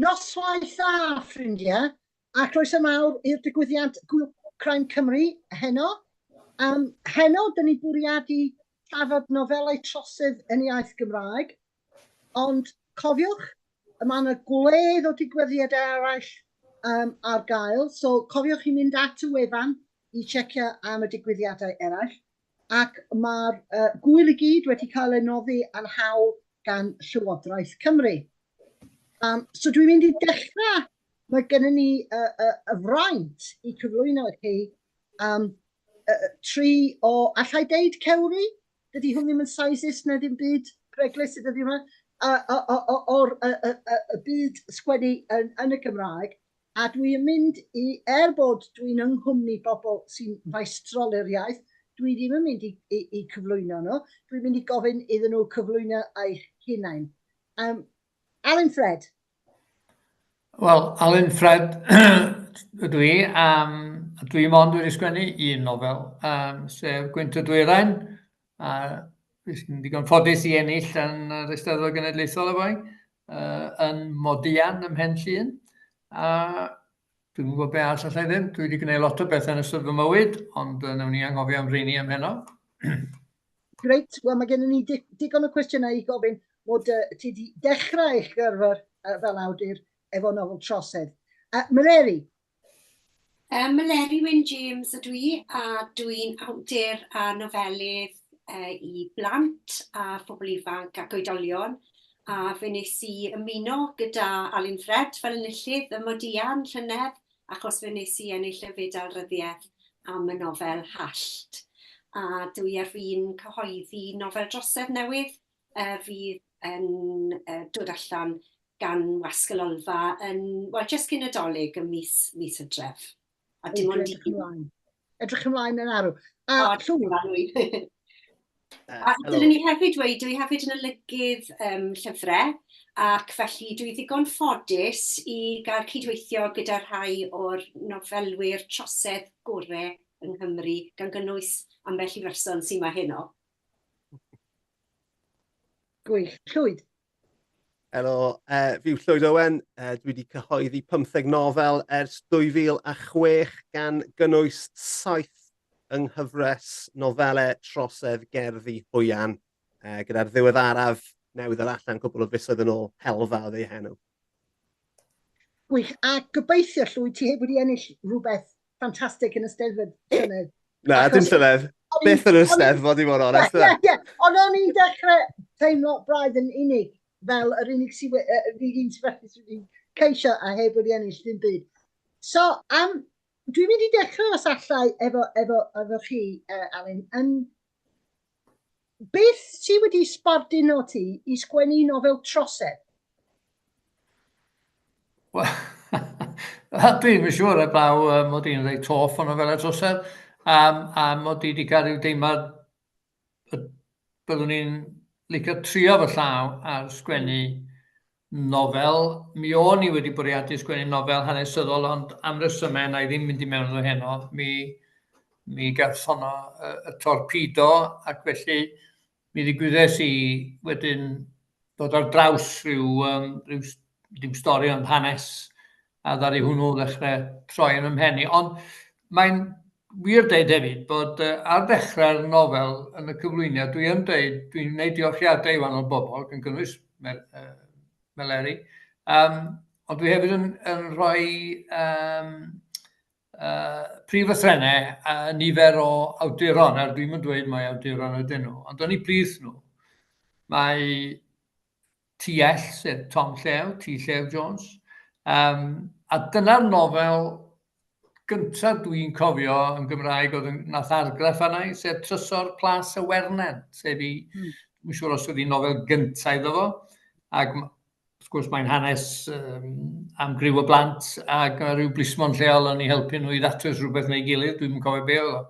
Noswaith dda, ffrindiau, a croeso mawr i'r digwyddiad Gŵyl Crime Cymru heno. Um, heno, dyn ni bwriadu trafod nofelau trosedd yn iaith Gymraeg, ond cofiwch, mae yna gwledd o digwyddiadau eraill um, ar gael, so cofiwch i mynd at y wefan i checio am y digwyddiadau eraill, ac mae'r uh, gwyl i gyd wedi cael ei noddi yn hawl gan Llywodraeth Cymru. Um, so dwi'n mynd i dechrau, mae gennym ni y, y, y fraint i cyflwyno i chi um, uh, tri o, allai deud cewri? Dydy hwn ddim yn sizist na ddim byd peryglus y dyddiau yma, o'r y, y, y, y byd sgwennu yn, yn y Gymraeg. A dwi yn mynd i, er bod dwi'n yng nghwmni bobl sy'n feistroli'r iaith, dwi ddim yn mynd i, i, i cyflwyno nhw. Dwi'n mynd i gofyn iddyn nhw cyflwyno eu hunain. Um, Alun Ffred. Wel, Alun Ffred ydw i. Um, dwi mond wedi sgwennu un nofel, um, sef Gwynt y Dwyrain, a fi sy'n digon ffodus i ennill yn yr Eisteddfod Genedlaethol efo i, uh, yn Modian ym Mhen Llŷn. A dwi'n gwybod be arall allai ddim. Dwi wedi gwneud lot o bethau yn ystod fy mywyd, ond uh, nawn ni anghofio am rheini am heno. Greit, wel mae gennym ni digon o cwestiynau i gofyn bod uh, ti wedi dechrau eich gyrfa uh, fel awdur efo nofel trosedd. Uh, Meleri? Meleri Wyn James ydw i, a dwi'n awdur a nofelydd uh, i blant a phobl ifanc ac oedolion. A fe wnes i ymuno gyda Alun Ffred fel enillydd ym Modian llynedd, achos fe wnes i ennill y Fedal Ryddiaeth am y nofel Hallt. A dwi ar fin cyhoeddi nofel drosedd newydd uh, fydd yn uh, dod allan gan Wasg y Lolfa yn, wel, jyst cyn Nadolig ym mis, mis Hydref. A dim ond edrych ymlaen. Edrych ymlaen yn arw. A o, Llwyd? A dylwn ni hefyd dweud, dwi hefyd yn olygydd um, llyfrau, ac felly dwi ddigon ffodus i gael cydweithio gyda rhai o'r nofelwyr trosedd gorau yng Nghymru, gan gynnwys ambell i berson sy'n ma heno. Gwych. Llwyd? Helo, uh, fi yw Llwyd Owen. Uh, dwi wedi cyhoeddi 15 nofel ers 2006 gan gynnwys saith yng nghyfres nofelau trosedd gerddi Hwyan, uh, gyda'r ddiweddaraf newydd ddod allan cwpl o fisoedd yn ôl, Helfa oedd ei henw. Gwych. A gobeithio, Llwyd, ti heb wedi ennill rhywbeth ffantastig yn y Steddfod llynedd. Na, dim llynedd. Byth yn y Steddfod, i fod yn onest. Ie, ie. Ond o'n i'n dechrau teimlo braidd yn unig, fel yr unig sydd un sydd wedi ceisio a heb wedi ennill ddim byd. So, um, dwi'n mynd i dechrau os allai efo, efo, efo chi, uh, Alun. Um, Beth sydd wedi sbarduno ti i sgwennu nofel trosedd? Wel, dwi'm yn siŵr heblaw uh, mod i'n reit hoff o nofelau trosedd, um, a mod i wedi cael rhyw deimlad y byddwn i'n licio trio fy llaw ar sgwennu nofel. Mi o'n i wedi bwriadu sgwennu nofel hanesyddol, ond am resymau na i ddim mynd i mewn iddo heno, mi, mi gath honno y, y torpedo, ac felly mi ddigwyddes i wedyn dod ar draws rhyw, um, rhyw dim stori ond hanes, a ddaru hwnnw ddechrau troi yn 'y mhen i. Ond mae'n wir deud hefyd bod uh, ar ddechrau'r nofel yn y cyflwyniad, dwi yn deud, dwi'n gwneud diolchiadau i wahanol bobl, gan gynnwys Mel, uh, Meleri, um, ond dwi hefyd yn, yn rhoi um, uh, prif lythrennau a nifer o awduron, er dwi'm yn dweud mai awduron ydyn nhw, ond yn eu plith nhw, mae TL, sef Tom Llew, T Llew Jones. Um, a dyna'r nofel gyntaf dwi'n cofio yn Gymraeg oedd yn, nath argraff arna i, sef Trysor Plas y Wernen, sef i, mm. dwi'n siŵr os oedd hi'n nofel gyntaf iddo fo, ac wrth gwrs mae'n hanes um, am griw o blant ac mae rhyw blismon lleol yn ei helpu nhw i ddatrys rhywbeth neu gilydd, dwi'n cofio be oedd o.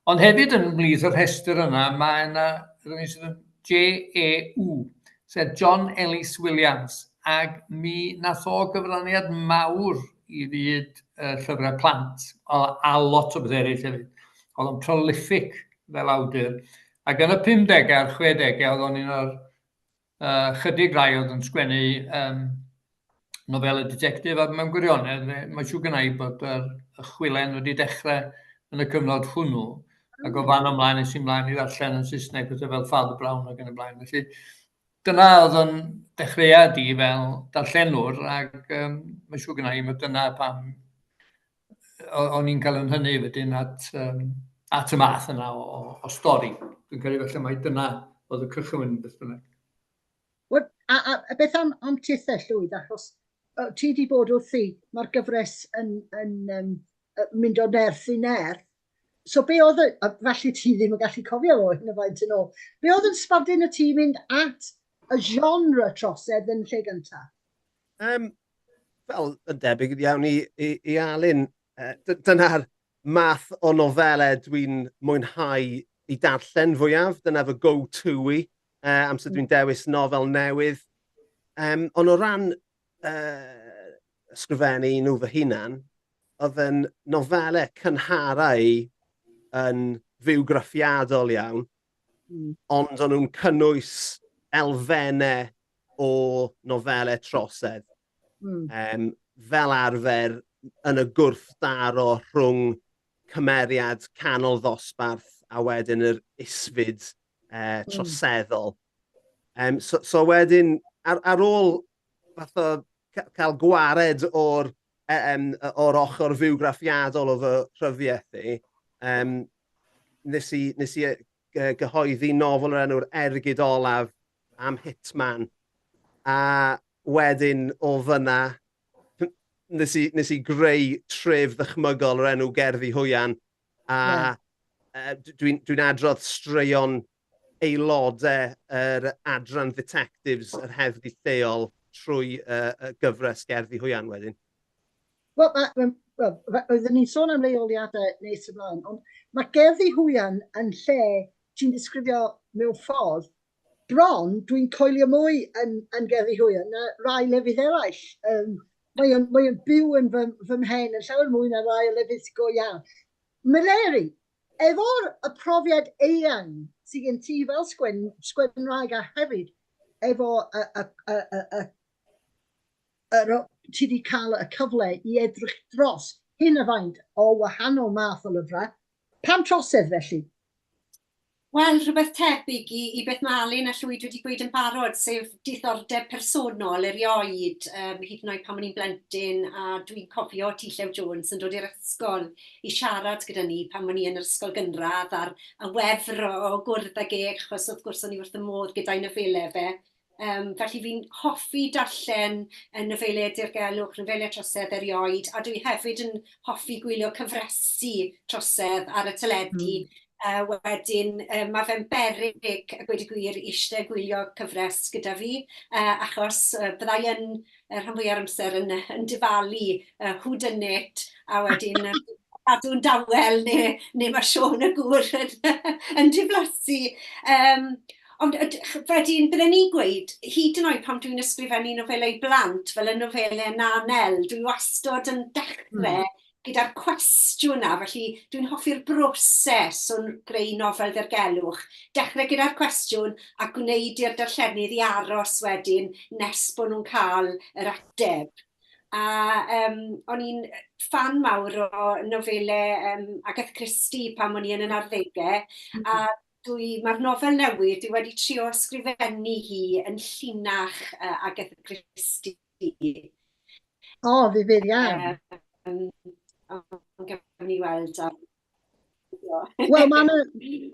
Ond hefyd yn ymhlith y rhestr yna, mae yna rhywun sydd yn JEW, sef John Ellis Williams, ac mi nath o gyfraniad mawr i fyd uh, llyfrau plant, a, a lot o bethau eraill hefyd. Oedd o'n prolific fel awdur. Ac yn y 50au a'r 60au, oedd o'n un o'r uh, chydig rai oedd yn sgwennu um, nofelau ditectif, a mewn gwirionedd, mae'n siŵr gynna i bod yr y chwilen wedi dechrau yn y cyfnod hwnnw, ac o fan ymlaen es i mlaen i ddarllen yn Saesneg pethau fel Father Brown ac yn y blaen. Felly, dyna oedd yn dechreuad i fel darllenwr, ac um, mae'n siŵr gynna i, mae dyna pam o'n i'n cael yn hynny wedyn at, um, at y math yna o, o, o stori. Dwi'n credu felly mai dyna oedd y cychwyn beth bynnag. Wel, a, a, a beth am, am tithau, Llwyd, achos uh, ti wedi bod wrthi, mae'r gyfres yn, yn um, mynd o nerth i nerth. So be oedd, a falle ti ddim yn gallu cofio o hyn o faint yn ôl, be oedd yn sbardun y ti mynd at y genre trosedd yn lle gyntaf? Um, fel yn debyg iawn i, i, i Alun, uh, dyna'r math o nofelau dwi'n mwynhau i darllen fwyaf. Dyna fy go-to i, uh, amser dwi'n dewis nofel newydd. Um, ond o ran uh, ysgrifennu nhw fy hunan, oedd yn nofelau cynharau yn fywgraffiadol iawn, ond o'n nhw'n cynnwys elfennau o nofelau trosedd. Um, fel arfer yn y gwrthdaro rhwng cymeriad canol ddosbarth a wedyn yr isfyd uh, troseddol. Um, so, so wedyn, ar, ar ôl fath o cael gwared o'r, um, o'r ochr fywgraffiadol o fy rhyfiaeth i, um, nes i, nes i gyhoeddi nofel o'r enw'r Ergyd Olaf am Hitman. A wedyn o fyna, nes i, nes i greu tref ddychmygol o'r enw Gerddi Hwyan. A yeah. uh, dwi'n dwi adrodd straeon aelodau yr adran detectives yr heddlu lleol trwy uh, y gyfres Gerddi Hwyan wedyn. Wel, ma, well, oedden ni'n sôn am leoliadau nes ymlaen, ond mae Gerddi Hwyan yn lle ti'n disgrifio mewn ffordd bron, dwi'n coelio mwy yn, yn Gerddi Hwyan na rai lefydd eraill. Um, mae o'n, mae o'n byw yn fy, fy mhen yn llawer mwy na rai o lefydd go iawn. Meleri, efo'r y profiad eang sydd gen ti fel sgwen, sgwenwraig a hefyd efo y, y, y, y, y, yr, ti wedi cael y cyfle i edrych dros hyn a faint o wahanol math o lyfrau, pam trosedd felly? Wel, rhywbeth tebyg i, i beth mae Alun a Llwyd wedi gweud yn barod, sef diddordeb personol erioed, um, hyd yn oed pan o'n i'n blentyn, a dwi'n cofio T Llew Jones yn dod i'r ysgol i siarad gyda ni pan o'n i yn yr ysgol gynradd a'r a wefr o, o gwrdd ag e, achos wrth gwrs o'n i wrth y modd gyda'i nofelau fe. Um, felly fi'n hoffi darllen y nofelau dirgelwch, nofelau trosedd erioed, a dwi hefyd yn hoffi gwylio cyfresi trosedd ar y teledu. Uh, wedyn, uh, mae fe'n beryg, a gweud y gwir, eisiau gwylio cyfres gyda fi, uh, achos uh, byddai yn y rhan fwya'r amser yn, yn difalu uh, who done it, a wedyn cadw'n dawel neu, neu mae Siôn y gŵr yn, yn diflasu. Um, ond wedyn, bydden ni'n gweud, hyd yn oed pan dwi'n ysgrifennu nofelau blant, fel y nofelau Nanel, dwi wastod yn dechrau gyda'r cwestiwn 'na, felly dwi'n hoffi'r broses o greu nofel ddirgelwch. Dechrau gyda'r cwestiwn a gwneud i'r darllenydd i aros wedyn nes bod nhw'n cael yr ateb. A um, o'n i'n ffan mawr o nofelau um, Agatha Christie pan o'n i yn yn arddegau, a dwi, mae'r nofel newydd, dwi wedi trio ysgrifennu hi yn llinach uh, Agatha Christie. O, ddifyr iawn. Um, ond gawn ni weld. Wel, mae yna,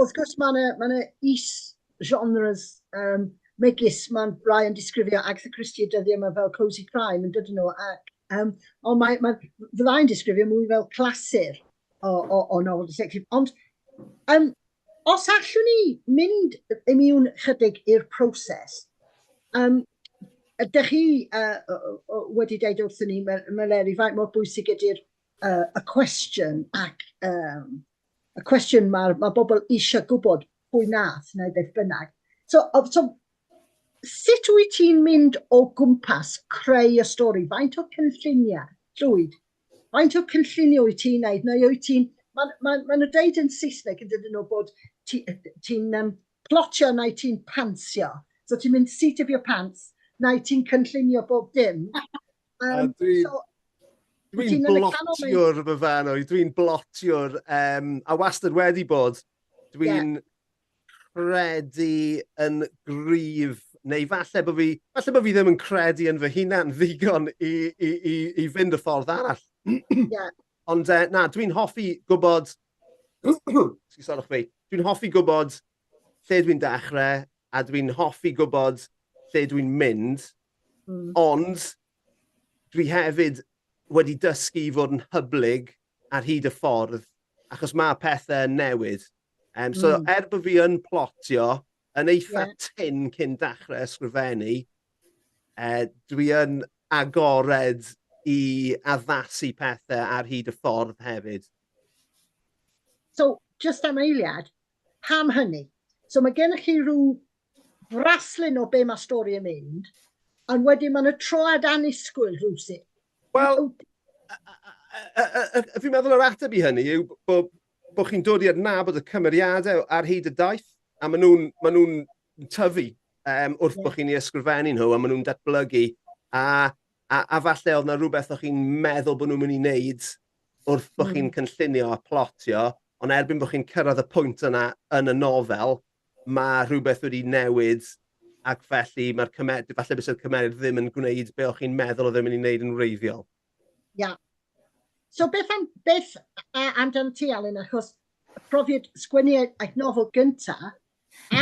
wrth gwrs, mae yna, mae yna is-genres um, megis, mae'n rai yn disgrifio Agatha Christie y dyddiau yma fel cosy crime, yn dydyn nhw, ac, um, ond mae, mae, fyddai'n disgrifio mwy fel clasur o, o, o nofel detective. Ond um, Os allwn ni mynd i mewn chydig i'r proses, um, ydych chi uh, wedi dweud wrthyn ni, Meleri, faint mor bwysig ydy'r uh, y cwestiwn ac um, y cwestiwn mae, mae bobl eisiau gwybod pwy nath neu beth bynnag. So, so sut wyt ti'n mynd o gwmpas creu y stori? Faint o cynlluniau, Llwyd, Faint o cynllunio wyt ti'n neud, neu wyt ti'n... Mae'n ma, ma nhw'n deud yn Saesneg yn dydyn nhw bod ti'n ti um, plotio neu ti'n pantsio. So ti'n mynd seat of your pants, neu ti'n cynllunio bob dim. Dwi'n so, dwi blotiwr fy fan o'i, dwi'n blotiwr, um, a wastad wedi bod, dwi'n yeah. credu yn gryf, neu falle bod fi, falle bod fi ddim yn credu yn fy hunan ddigon i, i, i, i fynd y ffordd arall. yeah. Ond uh, na, dwi'n hoffi gwybod, sorry fi, dwi'n hoffi gwybod lle dwi'n dechrau a dwi'n hoffi gwybod lle dwi'n mynd, ond dwi hefyd wedi dysgu i fod yn hyblyg ar hyd y ffordd, achos mae pethau yn newid. Um, so er bod fi yn plotio, yn eitha yeah. tyn cyn dechrau ysgrifennu, uh, dwi yn agored i addasu pethau ar hyd y ffordd hefyd. So, just am eiliad, pam hynny? So mae gennych chi rhyw braslun o be mae stori yn mynd, ond wedyn mae'n y troad annisgwyl rhywsut. Wel, fi'n meddwl yr ateb i hynny yw bod bo chi'n dod i adnabod y cymeriadau ar hyd y daith, a maen nhw'n ma nhw tyfu um, wrth yeah. bod chi'n ei ysgrifennu nhw, a maen nhw'n datblygu, a, a, a falle oedd na rhywbeth o'ch chi'n meddwl bod nhw'n mynd i wneud wrth bod chi'n cynllunio a plotio, ond erbyn bod chi'n cyrraedd y pwynt yna yn y nofel, mae rhywbeth wedi newid ac felly mae'r cymer falle bysa'r cymeriad ddim yn gwneud be o'ch chi'n meddwl oedd e'n mynd i wneud yn wreiddiol. Ia. Yeah. So beth am, beth uh, amdano ti, Alun, achos y profiad sgwennu eich nofel gynta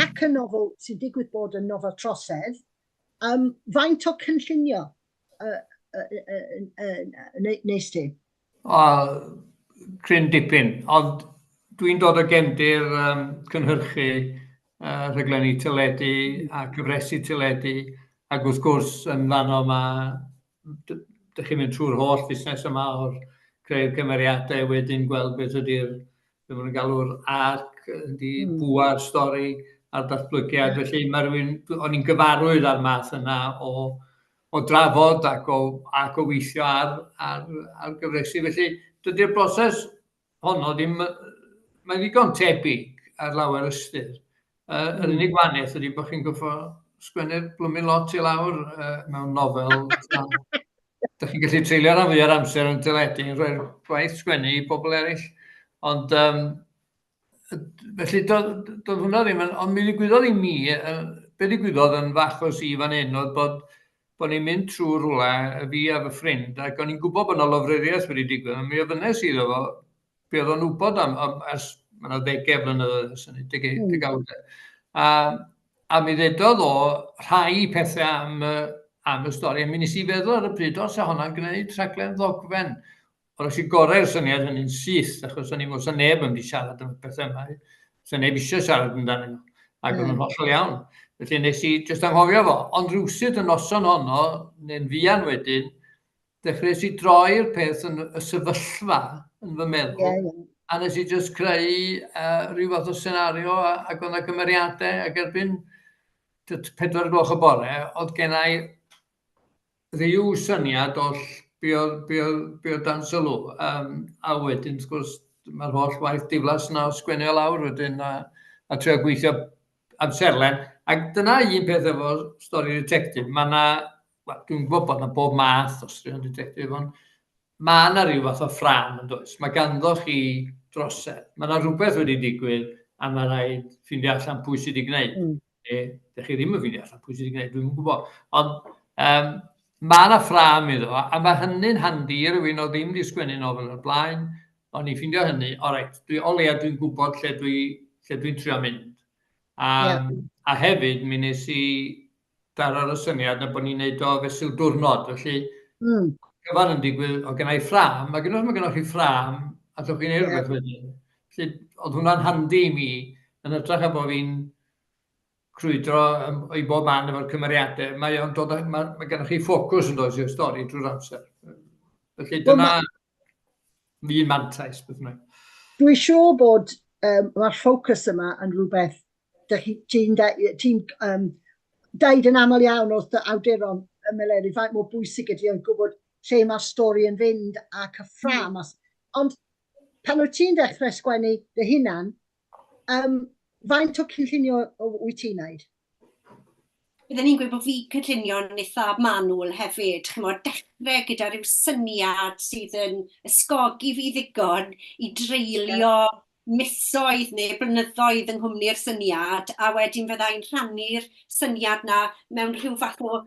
ac y nofel sy'n digwydd bod yn nofel trosedd, um, faint o cynllunio uh, uh, uh, uh, nes ti? O, cryn dipyn, ond dwi'n dod o gefndir um, cynhyrchu uh, rhaglenni teledu a cyfresi teledu, ac wrth gwrs yn fanno mae, dych chi'n mynd trwy'r holl fusnes yma o'r creu'r cymeriadau, wedyn gweld beth ydy'r, be maen nhw'n galw'r arc, ydy bwa'r stori a'r datblygiad. Felly mae rhywun, o'n i'n gyfarwydd â'r math yna o, o drafod ac o, ac o weithio ar, ar, ar gyfresi. Felly dydy'r broses honno ddim, mae'n ddigon tebyg ar lawer ystyr. Uh, yr unig wahaniaeth ydy bod chi'n goffo sgwennu'r blwmyn lot i lawr uh, mewn nofel. Dych chi'n gallu treulio rhan fwyaf o'r amser yn teledu yn rhoi'r gwaith sgwennu i bobl eraill. Ond um, felly doedd, doedd hwnna ddim yn... Ond mi ddigwyddodd i mi, uh, be ddigwyddodd yn fy achos i fan hyn oedd bod bod ni'n mynd trwy rhywle, fi a fy ffrind, ac o'n i'n gwybod bod yna lofruddiaeth wedi digwydd, ond mi ofynnes i iddo fo be oedd o'n wybod am, am ers, mae yna ddegau flynyddoedd ers hynny, degau, degawdau. A, a mi ddedodd o rhai pethau am, am y stori, a mi nes i feddwl ar y pryd, os e honna'n gwneud rhaglen ddogfen. Ond es i gorau'r syniad hynny'n syth, achos o'n i'n meddwl, sa neb yn mynd i siarad am y pethau yma, sa neb eisiau siarad amdanyn nhw, ac mm. oedd yn hollol iawn. Felly nes i jyst anghofio fo, ond rhywsut y noson honno, neu'n fuan wedyn, dechreuais i droi'r peth yn y sefyllfa yn fy meddwl, yeah, yeah. a nes i just creu uh, rhyw fath o senario ac oedd yna gymeriadau, ac erbyn 4 gloch y bore, oedd gen i rhyw syniad o be oedd, be oedd, be oedd dan sylw. Um, a wedyn, wrth gwrs, mae'r holl waith diflas yna o sgwennu o lawr wedyn a, a trio gweithio amserlen. Ac dyna un peth efo stori detective. Mae yna wel, dwi'n gwybod bod yna bob math o straeon ditectif, ond mae yna rhyw fath o ffrâm yn does. Mae ganddo chi drosedd. Mae yna rhywbeth wedi digwydd a mae rhaid ffeindio allan pwy sydd wedi gwneud. Neu, ydych chi ddim yn ffeindio allan pwy sydd wedi gwneud, dwi'n gwybod. Ond um, mae yna ffrâm iddo, a mae hynny'n handi i rywun o ddim wedi sgwennu nofel o'r blaen. O'n i'n ffeindio hynny, o reit, dwi, o leia dwi'n gwybod lle dwi'n lle dwi trio mynd. A, yeah. a hefyd, mi nes i daro'r y syniad na bod ni'n neud o fesul diwrnod, felly mm. cyfan yn digwydd, o gennau ffrâm, ac unwaith mae gennych chi ffrâm, allwch chi wneud rhywbeth wedyn. Felly, oedd hwnna'n handi i mi, yn hytrach na bod fi'n crwydro i bob man efo'r cymeriadau, mae o'n dod, mae, mae gennych chi ffocws yn does i'r stori drwy'r amser. Felly dyna un mantais, beth bynnag. Dwi'n siŵr bod um, mae'r ffocws yma yn rhywbeth ti'n ti um, deud yn aml iawn wrth dy awduron y Meleri, faint mor bwysig ydy o'n gwybod lle mae'r stori yn fynd ac y ffrâm. Mm. Ond pan wyt ti'n dechrau sgwennu dy hunan, um, faint o cynllunio wyt ti'n wneud? Bydden ni'n gweud bod fi cynllunio'n eitha manwl hefyd, chimod, dechrau gyda rhyw syniad sydd yn ysgogi fi ddigon i dreulio misoedd neu blynyddoedd yng nghwmni'r syniad, a wedyn fydda i'n rhannu'r syniad 'na mewn rhyw fath o,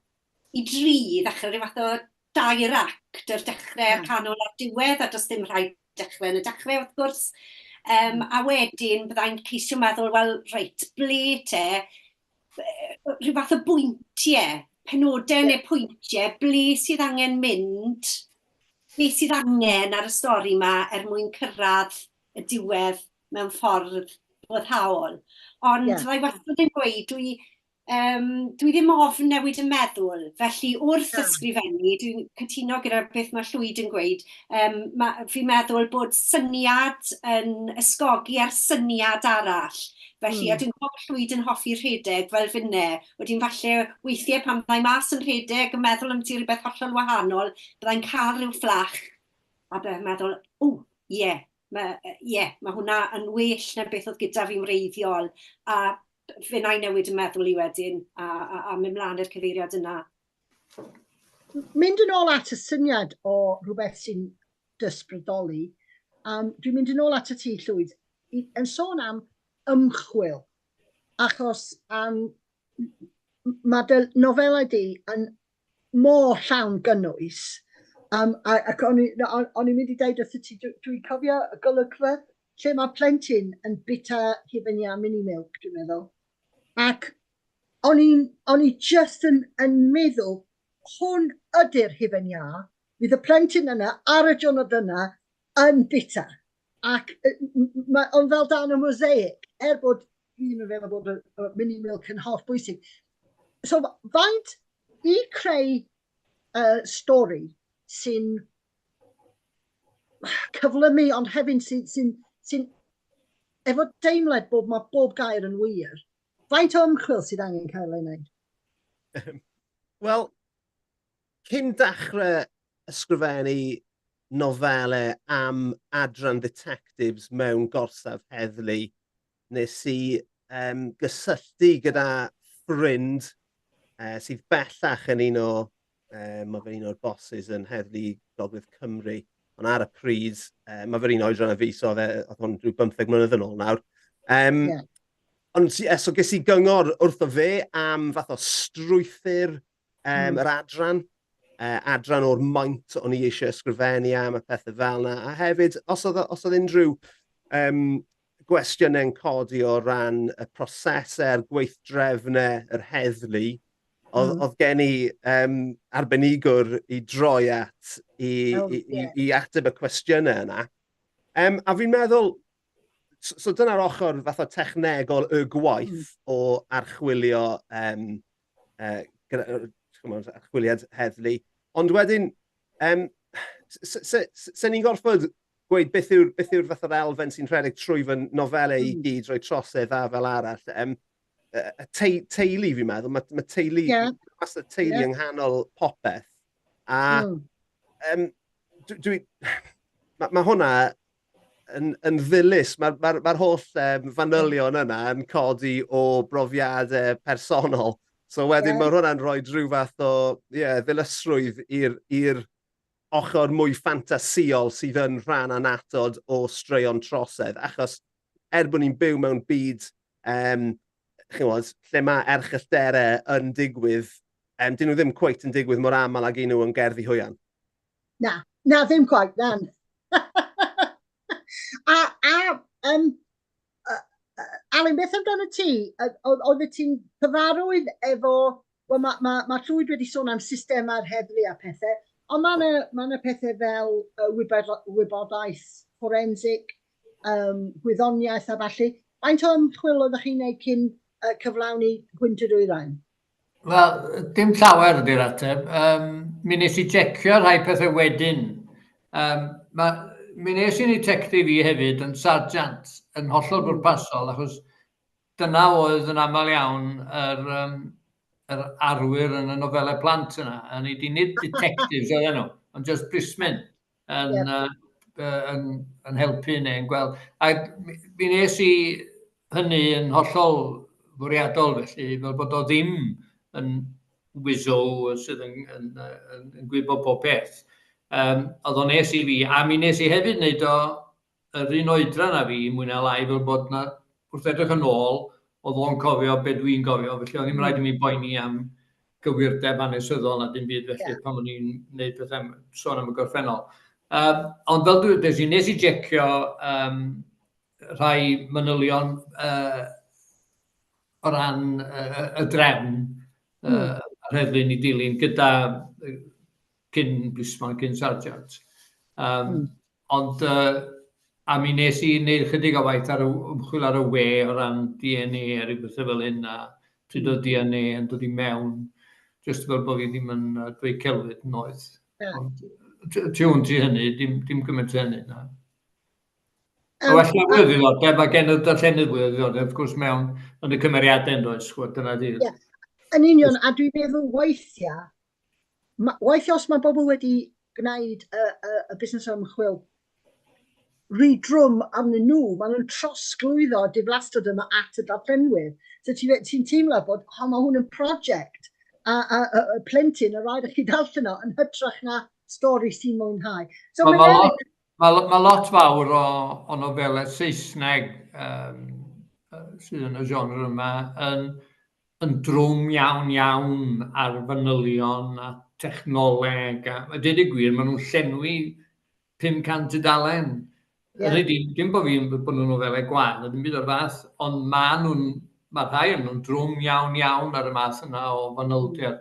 i dri, i ddechrau, rhyw fath o dair act, yr dechrau, y canol a'r diwedd, a does dim rhaid dechrau yn y dechrau wrth gwrs. A wedyn byddai'n ceisio meddwl, wel, reit, ble te, rhyw fath o bwyntiau, penodau neu pwyntiau, ble sydd angen mynd, beth sydd angen ar y stori yma er mwyn cyrraedd y diwedd mewn ffordd boddhaol. Ond yeah. Fydda i wastad yn gweud, dwi, um, dwi ddim ofn newid y meddwl, felly wrth yeah. ysgrifennu, dwi'n cytuno gyda beth mae Llwyd yn gweud, um, ma, fi'n meddwl bod syniad yn ysgogi ar syniad arall. Felly, a dwi'n gwybod bod Llwyd yn hoffi rhedeg fel finne, wedyn falle weithiau pan byddai mas yn rhedeg yn meddwl am ti rhywbeth hollol wahanol, byddai'n cael rhyw fflach a byddai'n meddwl, o, ie, yeah, mae, yeah, mae hwnna yn well na beth oedd gyda fi'n wreiddiol, a fe wna i newid y meddwl i wedyn a, a, a mynd mlaen i'r cyfeiriad yna. Mynd yn ôl at y syniad o rhywbeth sy'n dysbrydoli, um, dwi'n mynd yn ôl at y ti, Llwyd, yn sôn am ymchwil, achos um, mae dy nofelau di yn mor llawn gynnwys, um, a, ac o'n i'n mynd i dweud wrth ti, dwi'n dwi cofio y golygfa lle mae plentyn yn bita hufen iâ mini milk, dwi'n meddwl. Ac o'n i'n o'n i just yn, yn meddwl, hwn ydy'r hufen iâ, fydd y plentyn yna ar y diwrnod yna yn bita. Ac mae o'n fel darn o mosaic, er bod fi ddim yn feddwl bod y, y mini milk yn holl bwysig. So faint i creu uh, stori sy'n cyflymu ond hefyd sy'n sy sy efo deimlad bod mae bob gair yn wir. Faint o ymchwil sydd angen cael ei wneud? Wel, cyn dechrau ysgrifennu nofelau am adran detectives mewn gorsaf heddlu, nes i um, gysylltu gyda ffrind uh, sydd bellach yn un o Um, mae fe'n un o'r bosses yn Heddlu Gogledd Cymru. Ond ar y pryd, um, mae fe'r un oedran a fi, so oedd e, oedd hwn rhyw 15 mlynedd yn ôl nawr. Um, yeah. Ond yeah, so ges i gyngor wrtho fe am fath o strwythur um, yr adran, uh, adran o'r maint o'n i eisiau ysgrifennu am a pethau fel yna. A hefyd, os oedd, os oedd unrhyw um, gwestiynau'n codi o ran y prosesau a'r gweithdrefnau yr heddlu, oedd, mm. oedd gen i um, arbenigwr i droi at i, oh, i, yeah. i, i ateb y cwestiynau yna. Um, a fi'n meddwl, so, so dyna'r ochr fath o technegol y gwaith mm. o archwilio um, uh, gyda, archwiliad heddlu. Ond wedyn, um, se ni'n gorfod gweud beth yw'r beth yw'r fath o'r elfen sy'n rhedeg trwy fy nofelau mm. i gyd, rhoi trosedd a fel arall. Um, y te teulu fi'n meddwl, mae, mae teulu, yeah. mas y teulu yeah. yng nghanol popeth. A mm. um, dwi, dwi, mae ma hwnna yn, yn ddilys. Mae'r ma, ma, ma holl um, fanylion yna yn codi o brofiadau personol. So wedyn yeah. mae hwnna'n rhoi rhyw fath o yeah, ddilysrwydd i'r ochr mwy ffantasïol sydd yn rhan annatod o straeon trosedd. Achos er bod ni'n byw mewn byd um, chymod, lle mae erchyllterau yn digwydd, um, dyn nhw ddim cweit yn digwydd mor aml ag un nhw yn gerddi hwyan. Na, na ddim cweit, na. a, a um, Alun, beth amdano ti? Oedd ti'n cyfarwydd efo... Wel, mae ma, ma Llwyd wedi sôn am systemau'r heddlu a pethau, ond mae yna ma pethau fel uh, wybodaeth forensic, um, gwyddoniaeth a falle. Faint o ymchwil oeddech chi'n neud cyn uh, cyflawni Gwynt y Dwyrain? Wel, dim llawer ydy'r ateb. Um, mi nes i jecio rhai pethau wedyn. Um, ma, mi nes i'n detective i hefyd yn sarjant, yn hollol hmm. bwrpasol, achos dyna oedd yn aml iawn yr, um, yr arwyr yn y nofelau plant yna. A ni di nid detectives oedden nhw, ond just plismen yn, yeah. uh, yn, yn helpu neu yn gweld. A mi nes i hynny yn hollol fwriadol felly, fel bod o ddim yn wizo sydd yn, yn, yn, yn gwybod pob peth. Um, oedd o'n nes i fi, a mi nes i hefyd wneud o yr un oedran â fi, mwy na lai, fel bod na, wrth edrych yn ôl, oedd o'n cofio be dwi'n gofio, felly oedd ddim rhaid i mi boeni am gywirdeb hanesyddol na dim byd felly yeah. pan o'n i'n gwneud pethau sôn am y gorffennol. Um, ond fel dwi'n dweud, nes i jecio um, rhai manylion uh, o ran uh, y drefn uh, yr heddlu'n ei dilyn gyda cyn blismon, cyn sarjant. Um, mm. Ond, uh, a mi nes i wneud chydig o waith ar y ymchwil ar y we o ran DNA a rhyw bethau fel hyn, a pryd oedd DNA yn dod i mewn, jyst fel bod fi ddim yn dweud celwydd noeth. Yeah. Ond tu hwnt i hynny, dim, dim gymaint o hynny, na. Um, well, mwy o ddiddordeb, a gen y darllenydd fwy o ddiddordeb, wrth gwrs, mewn yn y cymeriadau yn does, chwbod, dyna di. Yeah. Yn union, a dwi'n meddwl weithiau, ma, weithiau os mae bobl wedi gwneud y, y, y busnes ymchwil rhy drwm arnyn nhw, maen nhw'n trosglwyddo diflastod yma at y darllenwyr. So ti'n ti teimlo bod, oh, mae hwn yn prosiect, a, a, a, a plentyn, a rhaid i chi darllen o, yn hytrach na stori sy'n mwynhau. So mae ma lot, ma, ma lot fawr o, o nofelau Saesneg um, sydd yn y genre yma yn yn drwm iawn iawn ar fanylion a technoleg a, a dweud y gwir, maen nhw'n llenwi 500 tudalen. Yeah. Ydy, dim bod fi'n bod nhw'n nofelau gwael, na dim byd o'r fath, ond maen nhw'n, mae rhai o'n nhw'n drwm iawn iawn ar y math yna o fanylder.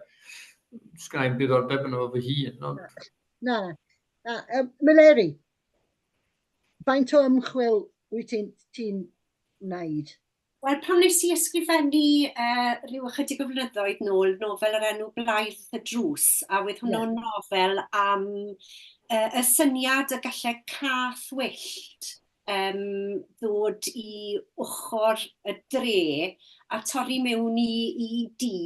Mm. Sgynna i'm diddordeb yn efo fy hun. Ond... Na, na. Um, Meleri, faint o ymchwil wyt ti'n ti wneud? Wel, pan wnes i ysgrifennu uh, rhyw ychydig o flynyddoedd nôl, nofel o'r enw Blaidd y Drws, a wedd hwnnw'n yeah. nofel am uh, y syniad y gallai cath wyllt um, ddod i ochr y dre a torri mewn i, i dŷ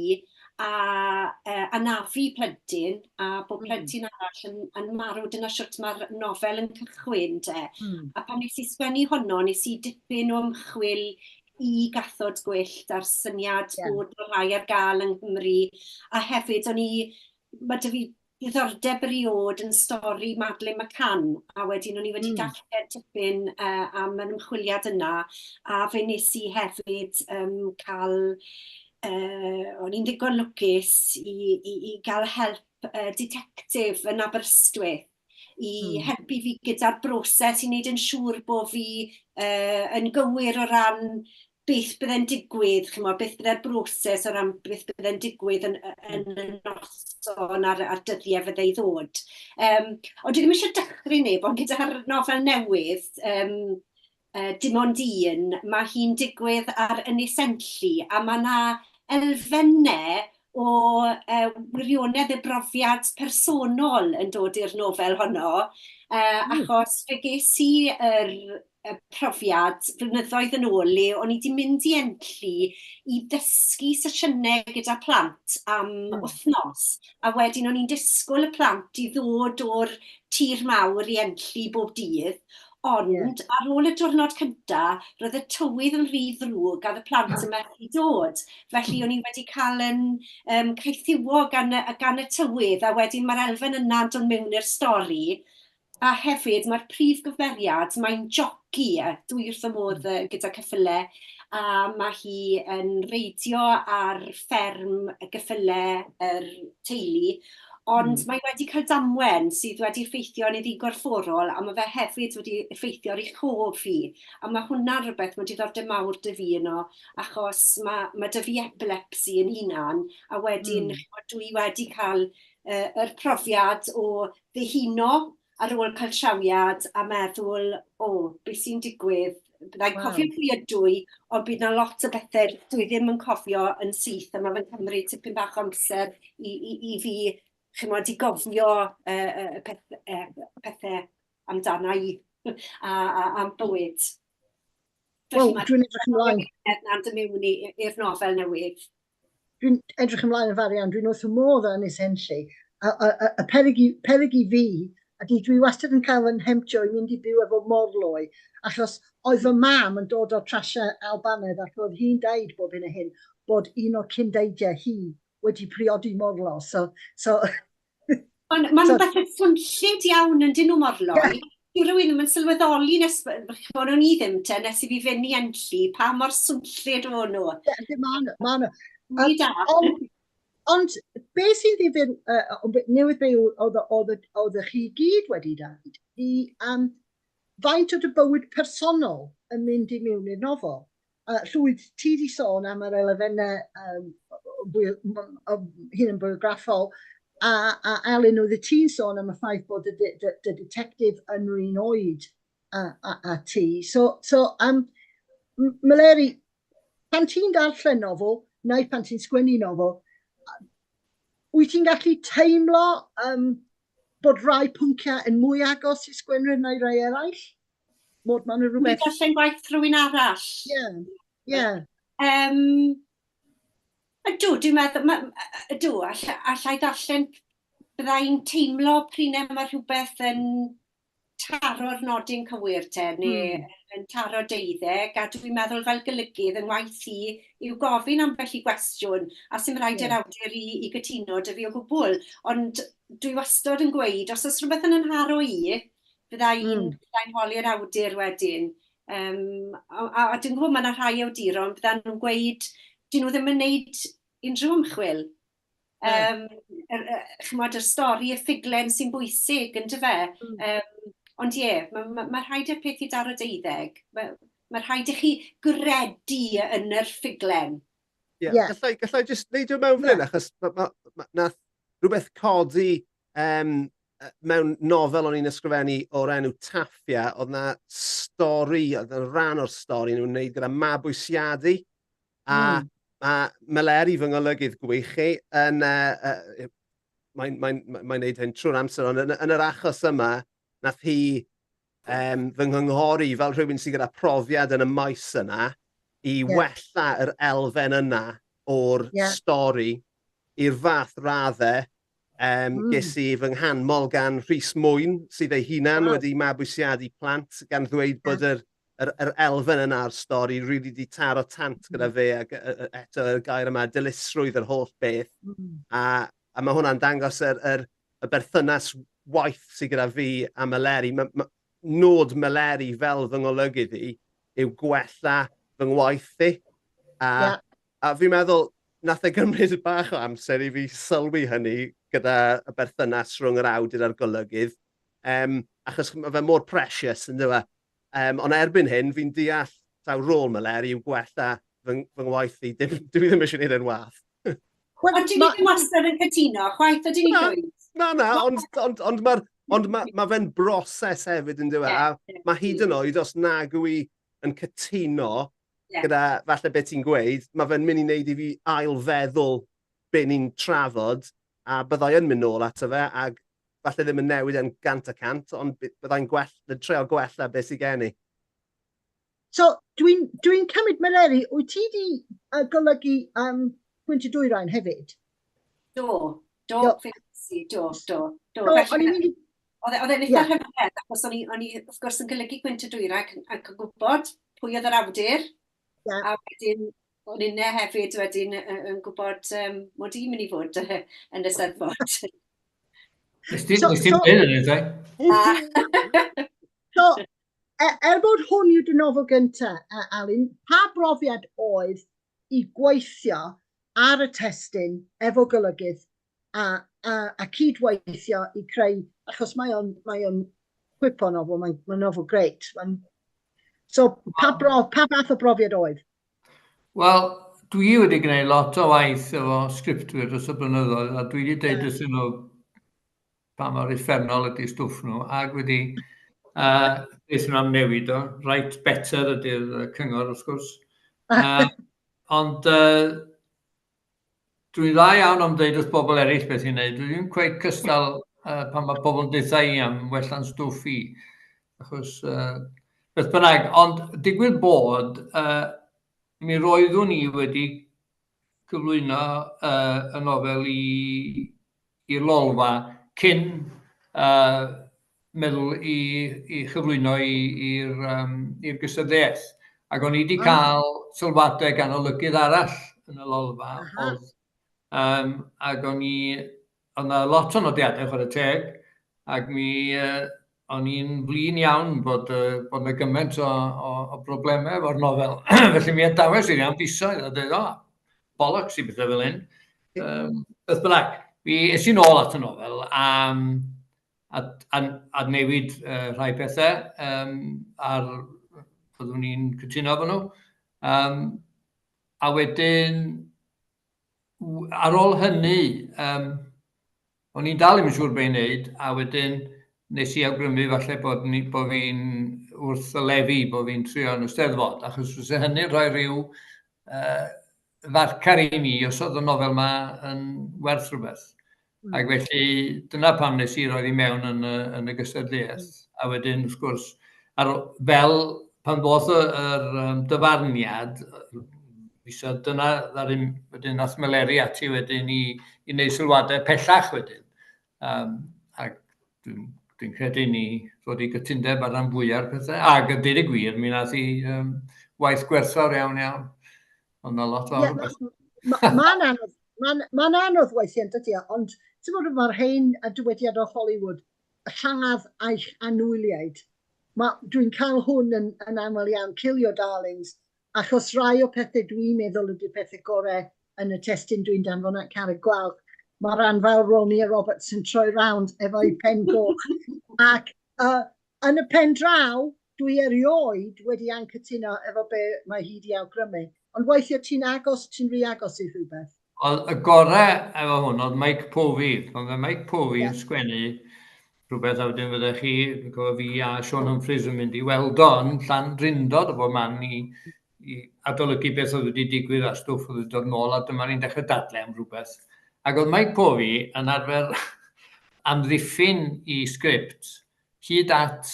a uh, anafu plentyn a bod hmm. plentyn mm. arall yn, yn marw. Dyna siwt mae'r nofel yn cychwyn, te. Mm. A pan nes i sgwennu honno, nes i dipyn o ymchwil i gathod gwyllt a'r syniad yeah. bod rhai ar gael yng Nghymru. A hefyd, o'n i, mae dy fi ddiddordeb eriôd yn stori Madeleine McCann, a wedyn o'n i wedi mm. darllen tipyn uh, am yr ymchwiliad yna, a fe nes i hefyd um, cael, uh, o'n i'n ddigon lwcus i, i, i gael help uh, detective yn Aberystwyth i mm. helpu fi gyda'r broses i wneud yn siŵr bod fi uh, yn gywir o ran beth bydde'n digwydd, chimod, beth bydde'r broses o ran beth bydde'n digwydd yn, yn y noson a'r, a'r dyddiau fydde i ddod. Um, ond dwi ddim eisiau dychryn neb, ond gyda'r nofel newydd, um, uh, dim ond un, mae hi'n digwydd ar Ynys Enlli, a mae yna elfennau o uh, wirionedd y brofiad personol yn dod i'r nofel honno, uh, mm. achos fe ges i yr y profiad flynyddoedd yn ôl le o'n i 'di mynd i Enlli i ddysgu sesiynau gyda plant am mm. wythnos a wedyn o'n i'n disgwyl y plant i ddod o'r tir mawr i Enlli bob dydd ond yeah. ar ôl y diwrnod cynta roedd y tywydd yn rhy ddrwg a oedd y plant yn methu dod felly o'n i wedi cael yn um, caethiwo gan, gan y tywydd a wedyn mae'r elfen yna'n dod mewn i'r stori A hefyd mae'r prif gymeriad, mae'n joci, dwi wrth fy modd mm. gyda ceffylau, a mae hi yn reidio ar fferm y geffylau yr teulu, ond mm. mae wedi cael damwen sydd wedi effeithio yn ei gorfforol, a mae fe hefyd wedi effeithio ar ei chof hi. A mae hwnna'n rhywbeth, mae diddordeb mawr dy fi yno, achos mae, mae dy fi epilepsi yn hunan, a wedyn mm. dwi wedi cael uh, yr profiad o ddihuno ar ôl cael trawiad a meddwl, o, beth sy'n digwydd? Byddai'n wow. cofio pwy ydw i, ond bydd na lot o bethau dwi ddim yn cofio yn syth, a mae fe'n cymryd tipyn bach o amser i, i, i fi, chymod, i gofio uh, uh, peth, uh, pethau amdana i a, a, am bywyd. Wel, dwi'n edrych ymlaen. Na'n dod mewn i'r nofel newydd. Dwi'n edrych ymlaen yn fawr iawn. Dwi'n wrth fy modd â Ynys Enlli. A, a, a, a peryg, i, peryg i fi, ydy dwi wastad yn cael fy nhemptio i mynd i byw efo morloi, achos oedd fy mam yn dod o'r trasiau Albanaidd ac oedd hi'n deud bob hyn a hyn bod un o'r cyndeidiau hi wedi priodi morlo. So, so Ond maen nhw'n bethau swnllyd iawn yn dyn nhw morloi. Yeah. Dyw rhywun ddim yn sylweddoli nes, chimod, o'n i ddim te, nes i fi fynd i Enlli, pa mor swnllyd o'n nhw. Ie, yeah, maen nhw. Maen nhw. Ni da. Ond, ond beth sy'n ddifyr, uh, newydd be oedd, oedd, oedd chi gyd wedi dweud, i um, faint o dy bywyd personol yn mynd i mewn i'r nofel. Llwyd, ti 'di sôn am yr elfennau um, hunanbiograffol, a, a Elin, oedd ti'n sôn am y ffaith bod y, dy, dy, dy detective yn yr un oed a, a, a ti. So, so um, Meleri, pan ti'n darllen nofel, neu pan ti'n sgwennu nofel, wyt ti'n gallu teimlo um, bod rai pwnciau yn mwy agos i sgwenwyr neu rai eraill? Mod ma'n rhywbeth... Dwi'n darllen gwaith rhywun arall. Ie, ie. Um, ydw, dwi'n meddwl, ma, ydw, alla, allai ddarllen, byddai'n teimlo pryn e mae rhywbeth yn taro'r nodyn cywir te, neu mm. yn taro deuddeg, a dwi'n meddwl fel golygydd yn waith i yw gofyn ambell i gwestiwn, a sy'n rhaid i'r yeah. awdur i, i gytuno dy fi o gwbl. Ond dwi wastad yn gweud, os oes rhywbeth yn yn i, Fydda i'n mm. fydda i'n holi'r awdur wedyn. Um, a, a, a dwi'n gwybod mae yna rhai awduron, bydda nhw'n gweud, dyn nhw ddim yn neud unrhyw ymchwil. Um, er, er, chymod, yr stori, y ffuglen sy'n bwysig, yn dyfe? Mm. Um, ond ie, yeah, mae ma, ma rhaid i'r peth i daro deuddeg. Mae, ma rhaid i chi gredu yn yr ffuglen. Ie, yeah. yeah. gallai, gallai just neidio mewn fan hyn, yeah. achos ma, ma, ma, nath rhywbeth codi um, mewn nofel o'n i'n ysgrifennu o'r enw Taffia, oedd na stori, oedd na rhan o'r stori nhw'n wneud gyda mabwysiadu. A mm. mae Meleri fy ngolygydd gwych i yn... Uh, uh, mae'n mae, mae, mae wneud hyn trwy'r amser, ond yn, yn yr achos yma, nath hi um, fy nghynghori fel rhywun sydd gyda profiad yn y maes yna i yeah. wella yr elfen yna o'r yeah. stori i'r fath raddau Um, mm. Ges i fy nghanmol gan Rhys Mwyn, sydd ei hunan wow. wedi mabwysiadu plant, gan ddweud bod yr, yr, yr elfen yna o'r stori rili really di taro tant gyda mm. fe, ac eto y gair yma, dilysrwydd yr holl beth. Mm. A, a mae hwnna'n dangos yr, yr, y berthynas waith sydd gyda fi a Meleri. Ma, ma, nod Meleri fel fy ngolygydd i yw gwella fy ngwaith i. A, yeah. a fi'n meddwl, nath e gymryd bach o amser i fi sylwi hynny gyda y berthynas rhwng yr awdur a'r golygydd, um, achos mae fe mor precious, yn dyw e? Um, ond erbyn hyn, fi'n deall taw rôl Meleri yw gwella fy, fy ngwaith i. Dim, dwi ddim eisiau gwneud e'n wath. Ond dyn ni ddim wastad yn cytuno, chwaith ydyn ni llwyd. Na, na, ond, ond, ond mae'r ond mae ma fe'n broses hefyd yn dyw e. A mae hyd yn oed os nag yw i yn cytuno yeah. gyda falle beth ti'n gweud, mae fe'n mynd i wneud i fi ailfeddwl be ni'n trafod, a byddai yn mynd nôl ato fe, ag falle ddim yn newid e'n gant y cant, ond byddai'n gwell, yn treial gwella beth sydd gen i. So, dwi'n dwi cymryd Meleri, wyt ti di uh, golygu um, Gwynt y Dwyrain hefyd? Do, do, do. Fe do, do, do. do o'n i'n mynd i... Oedd e, e'n eitha yeah. rhyfedd, achos o'n i, o'n i, wrth gwrs, yn golygu Gwynt y Dwyrain ac, ac yn gwybod pwy oedd yr awdur. Yeah. A wedyn, o'n inne hefyd wedyn yn, yn gwybod um, mod i'n mynd i fod yn y Steddfod. Nes ti'n so, so, dweud yn ei So, e, er bod hwn yw dy nofel gyntaf, Alun, pa brofiad oedd i gweithio ar y testun efo golygydd a, a, a cydweithio i creu, achos mae o'n, mae o'n chwip o nofel, mae'n mae nofel greit. Mae'n... So, pa, bro, pa fath o brofiad oedd? Wel, dwi wedi gwneud lot o waith efo sgriptwyr dros y blynyddoedd, a dwi wedi deud wrthyn nhw pa mor uffernol ydy stwff nhw, ac wedi uh, beth nhw am newid o. Right better ydy'r cyngor, wrth gwrs. Uh, ond uh, dwi'n dda iawn am dweud wrth bobl eraill beth i'n neud. Dwi ddim cweit cystal uh, pan mae pobl yn deutha i am wella'n stwff i. Achos, uh, beth bynnag, ond digwydd bod, uh, mi roeddwn i wedi cyflwyno uh, y nofel i, i'r Lolfa cyn uh, meddwl i, i chyflwyno i'r um, i'r gystadleuaeth. Ac o'n i wedi ah. cael sylwadau gan olygydd arall yn y Lolfa, oedd Um, ac o'n i, oedd 'na lot o nodiadau chwarae teg, ac mi uh, o'n i'n flin iawn bod, uh, bod 'na gymaint o, o, o broblemau efo'r nofel. Felly mi adawes i am fisoedd a dweud, o, bollocks i bethau fel hyn. Um, beth bynnag, mi es i nôl at y nofel a, a, a, a newid uh, rhai pethau um, a'r byddwn i'n cytuno efo nhw. Um, a wedyn, ar ôl hynny, um, o'n i'n dal ddim yn siŵr be i wneud, a wedyn nes i awgrymu falle bod, ni, bod fi'n wrth y lefi, bod fi'n trio yn y Steddfod, achos fysa hynny'n rhoi rhyw uh, farcar i mi os oedd y nofel yma yn werth rhywbeth. Ac felly dyna pam nes i roedd i mewn yn y, yn y gystadleuaeth. A wedyn, wrth gwrs, ar, fel pan ddoth y, yr um, dyfarniad, fysa dyna, ddaru, wedyn nath Meleri ati wedyn i, i wneud sylwadau pellach wedyn. Um, ac dwi'n dwi credu ni ddod i gytundeb ar ran fwyaf pethau. Ac a dweud y gwir, mi nath i um, waith gwerthfawr iawn iawn. Ond na lot fawr. Yeah, Mae'n ma anodd, mae'n ma anodd weithiau, yn dydy o, ond ti'n bod mae'r hen a dywediad o Hollywood, lladd eich anwyliaid. Dwi'n cael hwn yn, yn aml iawn, kill your darlings, achos rai o pethau dwi'n meddwl ydy'r pethau gorau yn y testun dwi'n danfon at Carreg Gwalch. Mae rhan fawr Ronnie Roberts yn troi rownd efo'i pen goch. Ac uh, Yn y pen draw, dwi erioed wedi anghytuno efo be mae hi 'di awgrymu, ond weithiau ti'n agos, ti'n rhy agos i rhywbeth. Oedd y gorau efo hwn oedd Mike Povey. Pan fydde Mike Povey yn sgwennu rhywbeth a wedyn fydde chi, dwi'n cofio fi a Sean Humphreys yn mynd i weld o yn Llandrindod o bob man i, i adolygu beth oedd wedi digwydd a stwff oedd wedi dod nôl a dyma ni'n dechrau dadle am rhywbeth. Ac oedd Mike Povey yn arfer amddiffyn i sgript hyd at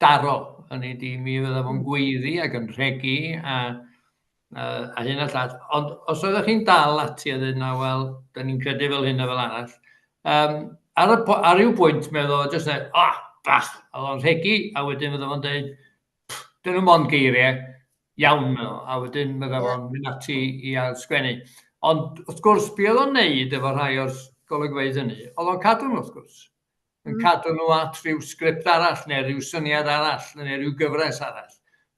daro, hynny ydi, mi fydda fo'n gweiddi ac yn rhegi a, a, a hyn a llall. Ond os oeddech chi'n dal ati a dweud, na, wel, da ni'n credu fel hyn a fel arall, um, ar, y, ar ryw bwynt, meddwl, o, jyst dweud, ah, bach, a o'n rhegi, a wedyn fydda fo'n dweud, dyn nhw mond geiriau, iawn, meddwl, a wedyn fydda fo'n mynd ati i ail sgwennu. Ond wrth gwrs, be oedd o'n neud efo rhai o'r golygfeydd hynny, oedd o'n cadw nhw, wrth gwrs. yn mm. cadw nhw at rhyw sgript arall neu rhyw syniad arall neu rhyw gyfres arall.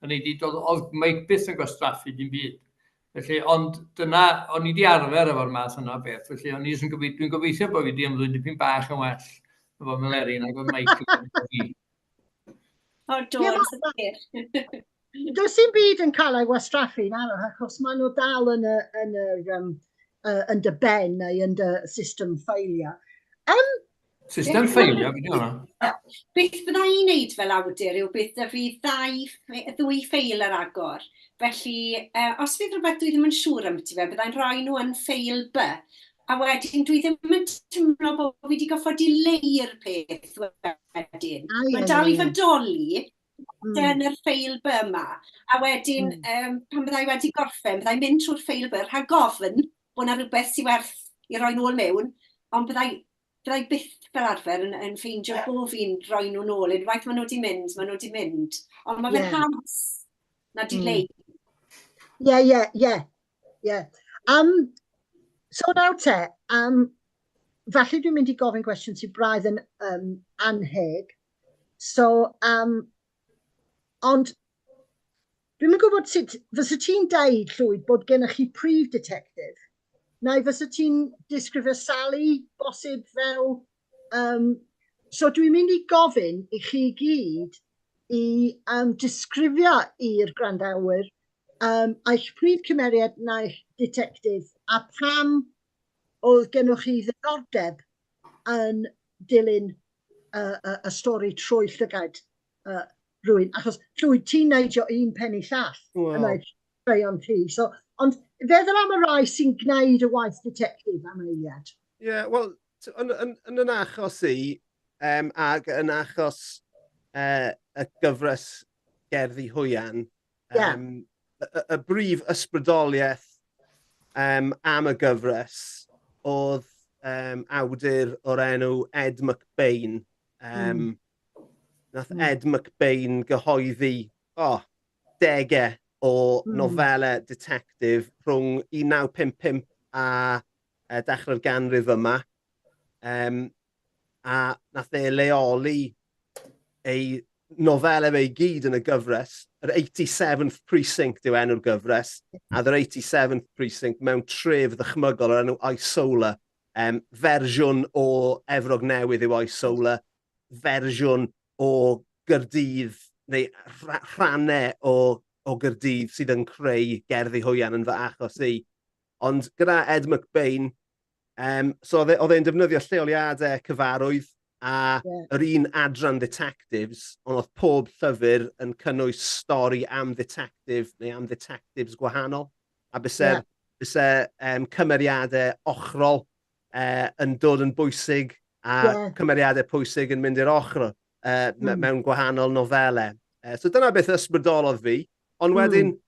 Hynny ydi, doedd, oedd Mike byth yn gwastraffu dim byd. Felly, ond dyna, o'n i wedi arfer efo'r math yna o beth, felly o'n i jyst yn gobeithio, dwi'n gobeithio bod fi wedi ymddwyn dipyn bach yn well efo Meleri nag oedd Mike yn fi. O, do, yn sicr. Does dim byd yn cael ei wastraffu na, achos maen nhw dal yn y, yn y, um, uh, yn dy ben neu yn dy system ffeiliau. Um, system ffeiliau, beth yw hwnna? Beth fydda i'n neud fel awdur yw bydd da fi ddau, ddwy ffeil ar agor. Felly, uh, os fydd rhywbeth dwi ddim yn siŵr am ti fe, byddai'n rhoi nhw yn ffeil B. A wedyn dwi ddim yn teimlo bod fi wedi goffod dileu'r peth wedyn. Mae'n dal i fodoli, yn yr ffeil B yma. A wedyn, mm. um, pan byddai wedi gorffen, byddai'n mynd trwy'r ffeil B rhag ofn bod yna rhywbeth sy'n werth i roi nôl mewn, ond byddai, byddai byth fel arfer yn, yn ffeindio bo fi'n rhoi nhw nôl. Unwaith maen nhw wedi mynd, maen nhw wedi mynd. Ond mae fe'n yeah. haws na dileu. Ie, ie, ie. Ie. Um, so nawr te, um, falle dwi'n mynd i gofyn gwestiwn sy'n braidd yn um, anheg. So, um, ond dwi'm yn gwybod sut, fysa ti'n deud, Llwyd, bod gennych chi prif detective, neu fysa ti'n disgrifio Sally bosib fel... Um, so dwi'n mynd i gofyn i chi gyd i um, disgrifio i'r gwrandawyr um, eich prif cymeriad neu'ch ditectif a pam oedd gennych chi ddiddordeb yn dilyn y, y, y stori trwy llygaid uh, rhywun. Achos Llwyd, ti'n neidio un pen i llall wow. yn eich straeon ti. So, ond feddwl am y rai sy'n gwneud y waith detective am eiliad. Ie, yeah, wel, yn, yn, yn yn achos i, um, ag yn achos uh, y gyfres Gerddi Hwyan, yeah. um, y, y brif ysbrydoliaeth um, am y gyfres oedd um, awdur o'r enw Ed McBain. Um, mm. Nath mm. Ed McBain gyhoeddi, oh, degau o mm. nofelau detective rhwng 1955 a dechrau'r ganrif yma. Um, a nath e leoli ei nofelau fe i gyd yn y gyfres. Yr 87th Precinct yw enw'r gyfres, a yr 87th Precinct mewn tref ddychmygol o'r enw Isola. Um, fersiwn o Efrog Newydd yw Isola, fersiwn o Gyrdydd, neu rhannau o, o Gyrdydd sydd yn creu gerddi hwyan yn fy achos i. Ond gyda Ed McBain, um, so e, oedd e'n defnyddio lleoliadau cyfarwydd a yeah. yr un adran detectives, ond oedd pob llyfr yn cynnwys stori am detective neu am detectives gwahanol. A byse, yeah. byse um, cymeriadau ochrol uh, yn dod yn bwysig a yeah. cymeriadau pwysig yn mynd i'r ochr uh, mm. mewn gwahanol nofelau. Uh, so dyna beth ysbrydolodd fi. Ond wedyn, mm.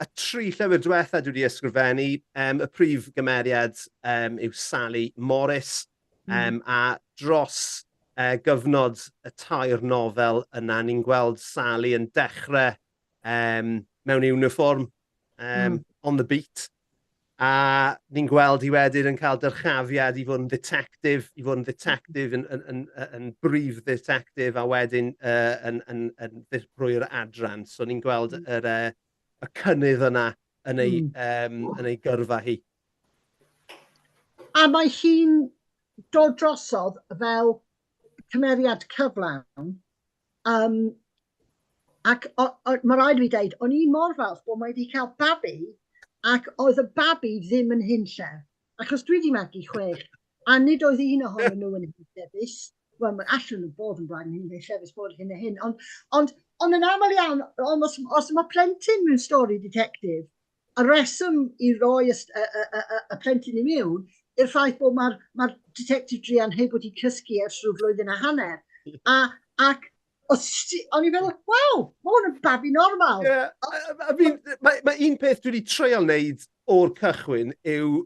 y tri llyfr diwetha dwi wedi ysgrifennu, um, y prif gymeriad um, yw Sally Morris, um, a dros uh, gyfnod y tair nofel yna, ni'n gweld Sally yn dechrau um, mewn uniform, um, mm. on the beat. A ni'n gweld hi wedyn yn cael dyrchafiad i fod yn detective, i fod yn detective, yn, yn, yn, yn, yn brif detective, a wedyn uh, yn, yn, yn ddirprwy'r adran. So ni'n gweld yr, uh, y cynnydd yna yn ei, mm. um, yn ei gyrfa hi. A mae hi'n dod drosodd fel cymeriad cyflawn. Um, ac o, o, mae rhaid i fi dweud, o'n i mor falch bod mae wedi cael babi, ac oedd y babi ddim yn hunlle. Achos dwi wedi magu chwech, a nid oedd un ohonyn nhw yn hunllefus. Wel, mae allan nhw bod yn blaen yn hunllefus bod hyn a hyn, ond, ond, ond yn aml iawn, ond os, os mae plentyn mewn stori detective, y reswm i roi y, y, y, y, y plentyn i mewn yw'r ffaith bod mae'r mae detective druan heb wedi cysgu ers rhyw flwyddyn a hanner. A, ac os, o'n i'n feddwl, waw, mae hwn yn babi normal. Yeah, I mean, mae, mae un peth dwi wedi treial wneud o'r cychwyn yw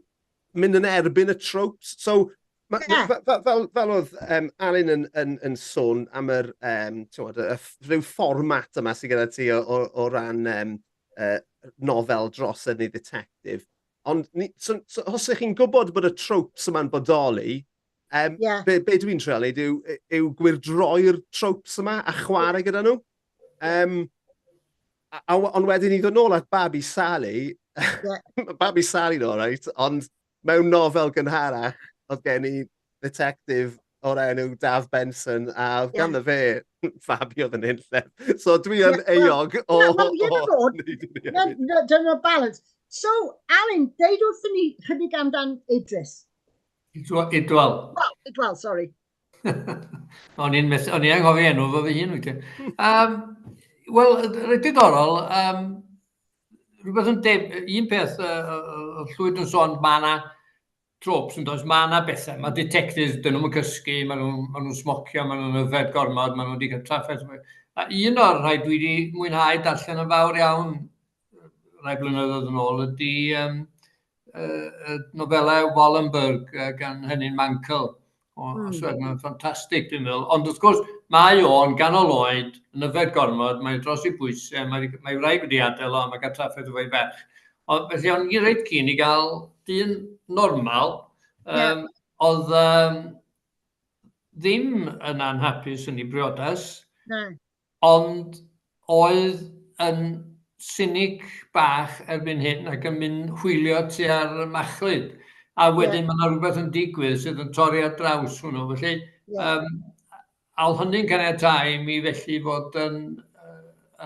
mynd yn erbyn y tropes. So, ma, yeah. fel, fel, fel oedd um, Alun yn, yn, yn sôn am yr, um, tywod, y, y, rhyw fformat yma sydd gyda ti o, o, o ran um, uh, nofel drosedd neu detective. Ond ni, so, so, os ych chi'n gwybod bod y tropes yma'n bodoli, um, yeah. be, be dwi'n treial wneud yw, yw gwyrdroi'r tropes yma a chwarae yeah. gyda nhw. Um, a, a, ond wedyn i ddod nôl at Babi Sally, yeah. Babi Sally no, right? Ond mewn nofel gynharach, oedd gen i detective o'r enw Daf Benson, a oedd yeah. ganddo fe Fabi oedd yn hunllef. So dwi yn yeah, euog o... o, Dyna balance. So, Alun, deud wrthyn ni chydig amdan Idris. Idwal. Well, Idwal, sorry. o'n i'n methu, o'n i'n anghofio enw fo fy hun weithiau. Um, Wel, reit diddorol, um, rhywbeth yn deb, un peth, uh, Llwyd yn sôn, mae yna tropes yn does, mae yna bethau, mae detectives, dyn nhw'n cysgu, maen nhw'n ma nhw smocio, maen nhw'n yfed gormod, maen nhw'n wedi cael trafferth. A un o'r rhai dwi wedi mwynhau darllen yn fawr iawn rhai blynyddoedd yn ôl ydy um, uh, nofelau Wallenberg uh, gan Henning Mankell. O, mm. Swed, mae'n ffantastig, dwi'n meddwl. Ond wrth gwrs, mae o'n ganol oed, yn yfed gormod, mae dros i bwysau, mae, mae wraig wedi adael o, mae cael trafferth efo'i ferch. Ond felly o'n i reit keen i gael dyn normal, um, yeah. oedd um, ddim yn anhapus yn ei briodas, no. ond oedd yn cynic bach erbyn hyn ac yn mynd hwylio tua'r machlud. A wedyn yeah. mae yna rhywbeth yn digwydd sydd yn torri ar draws hwnnw. Felly, yeah. um, a oedd hynny'n caniatáu i mi felly fod yn,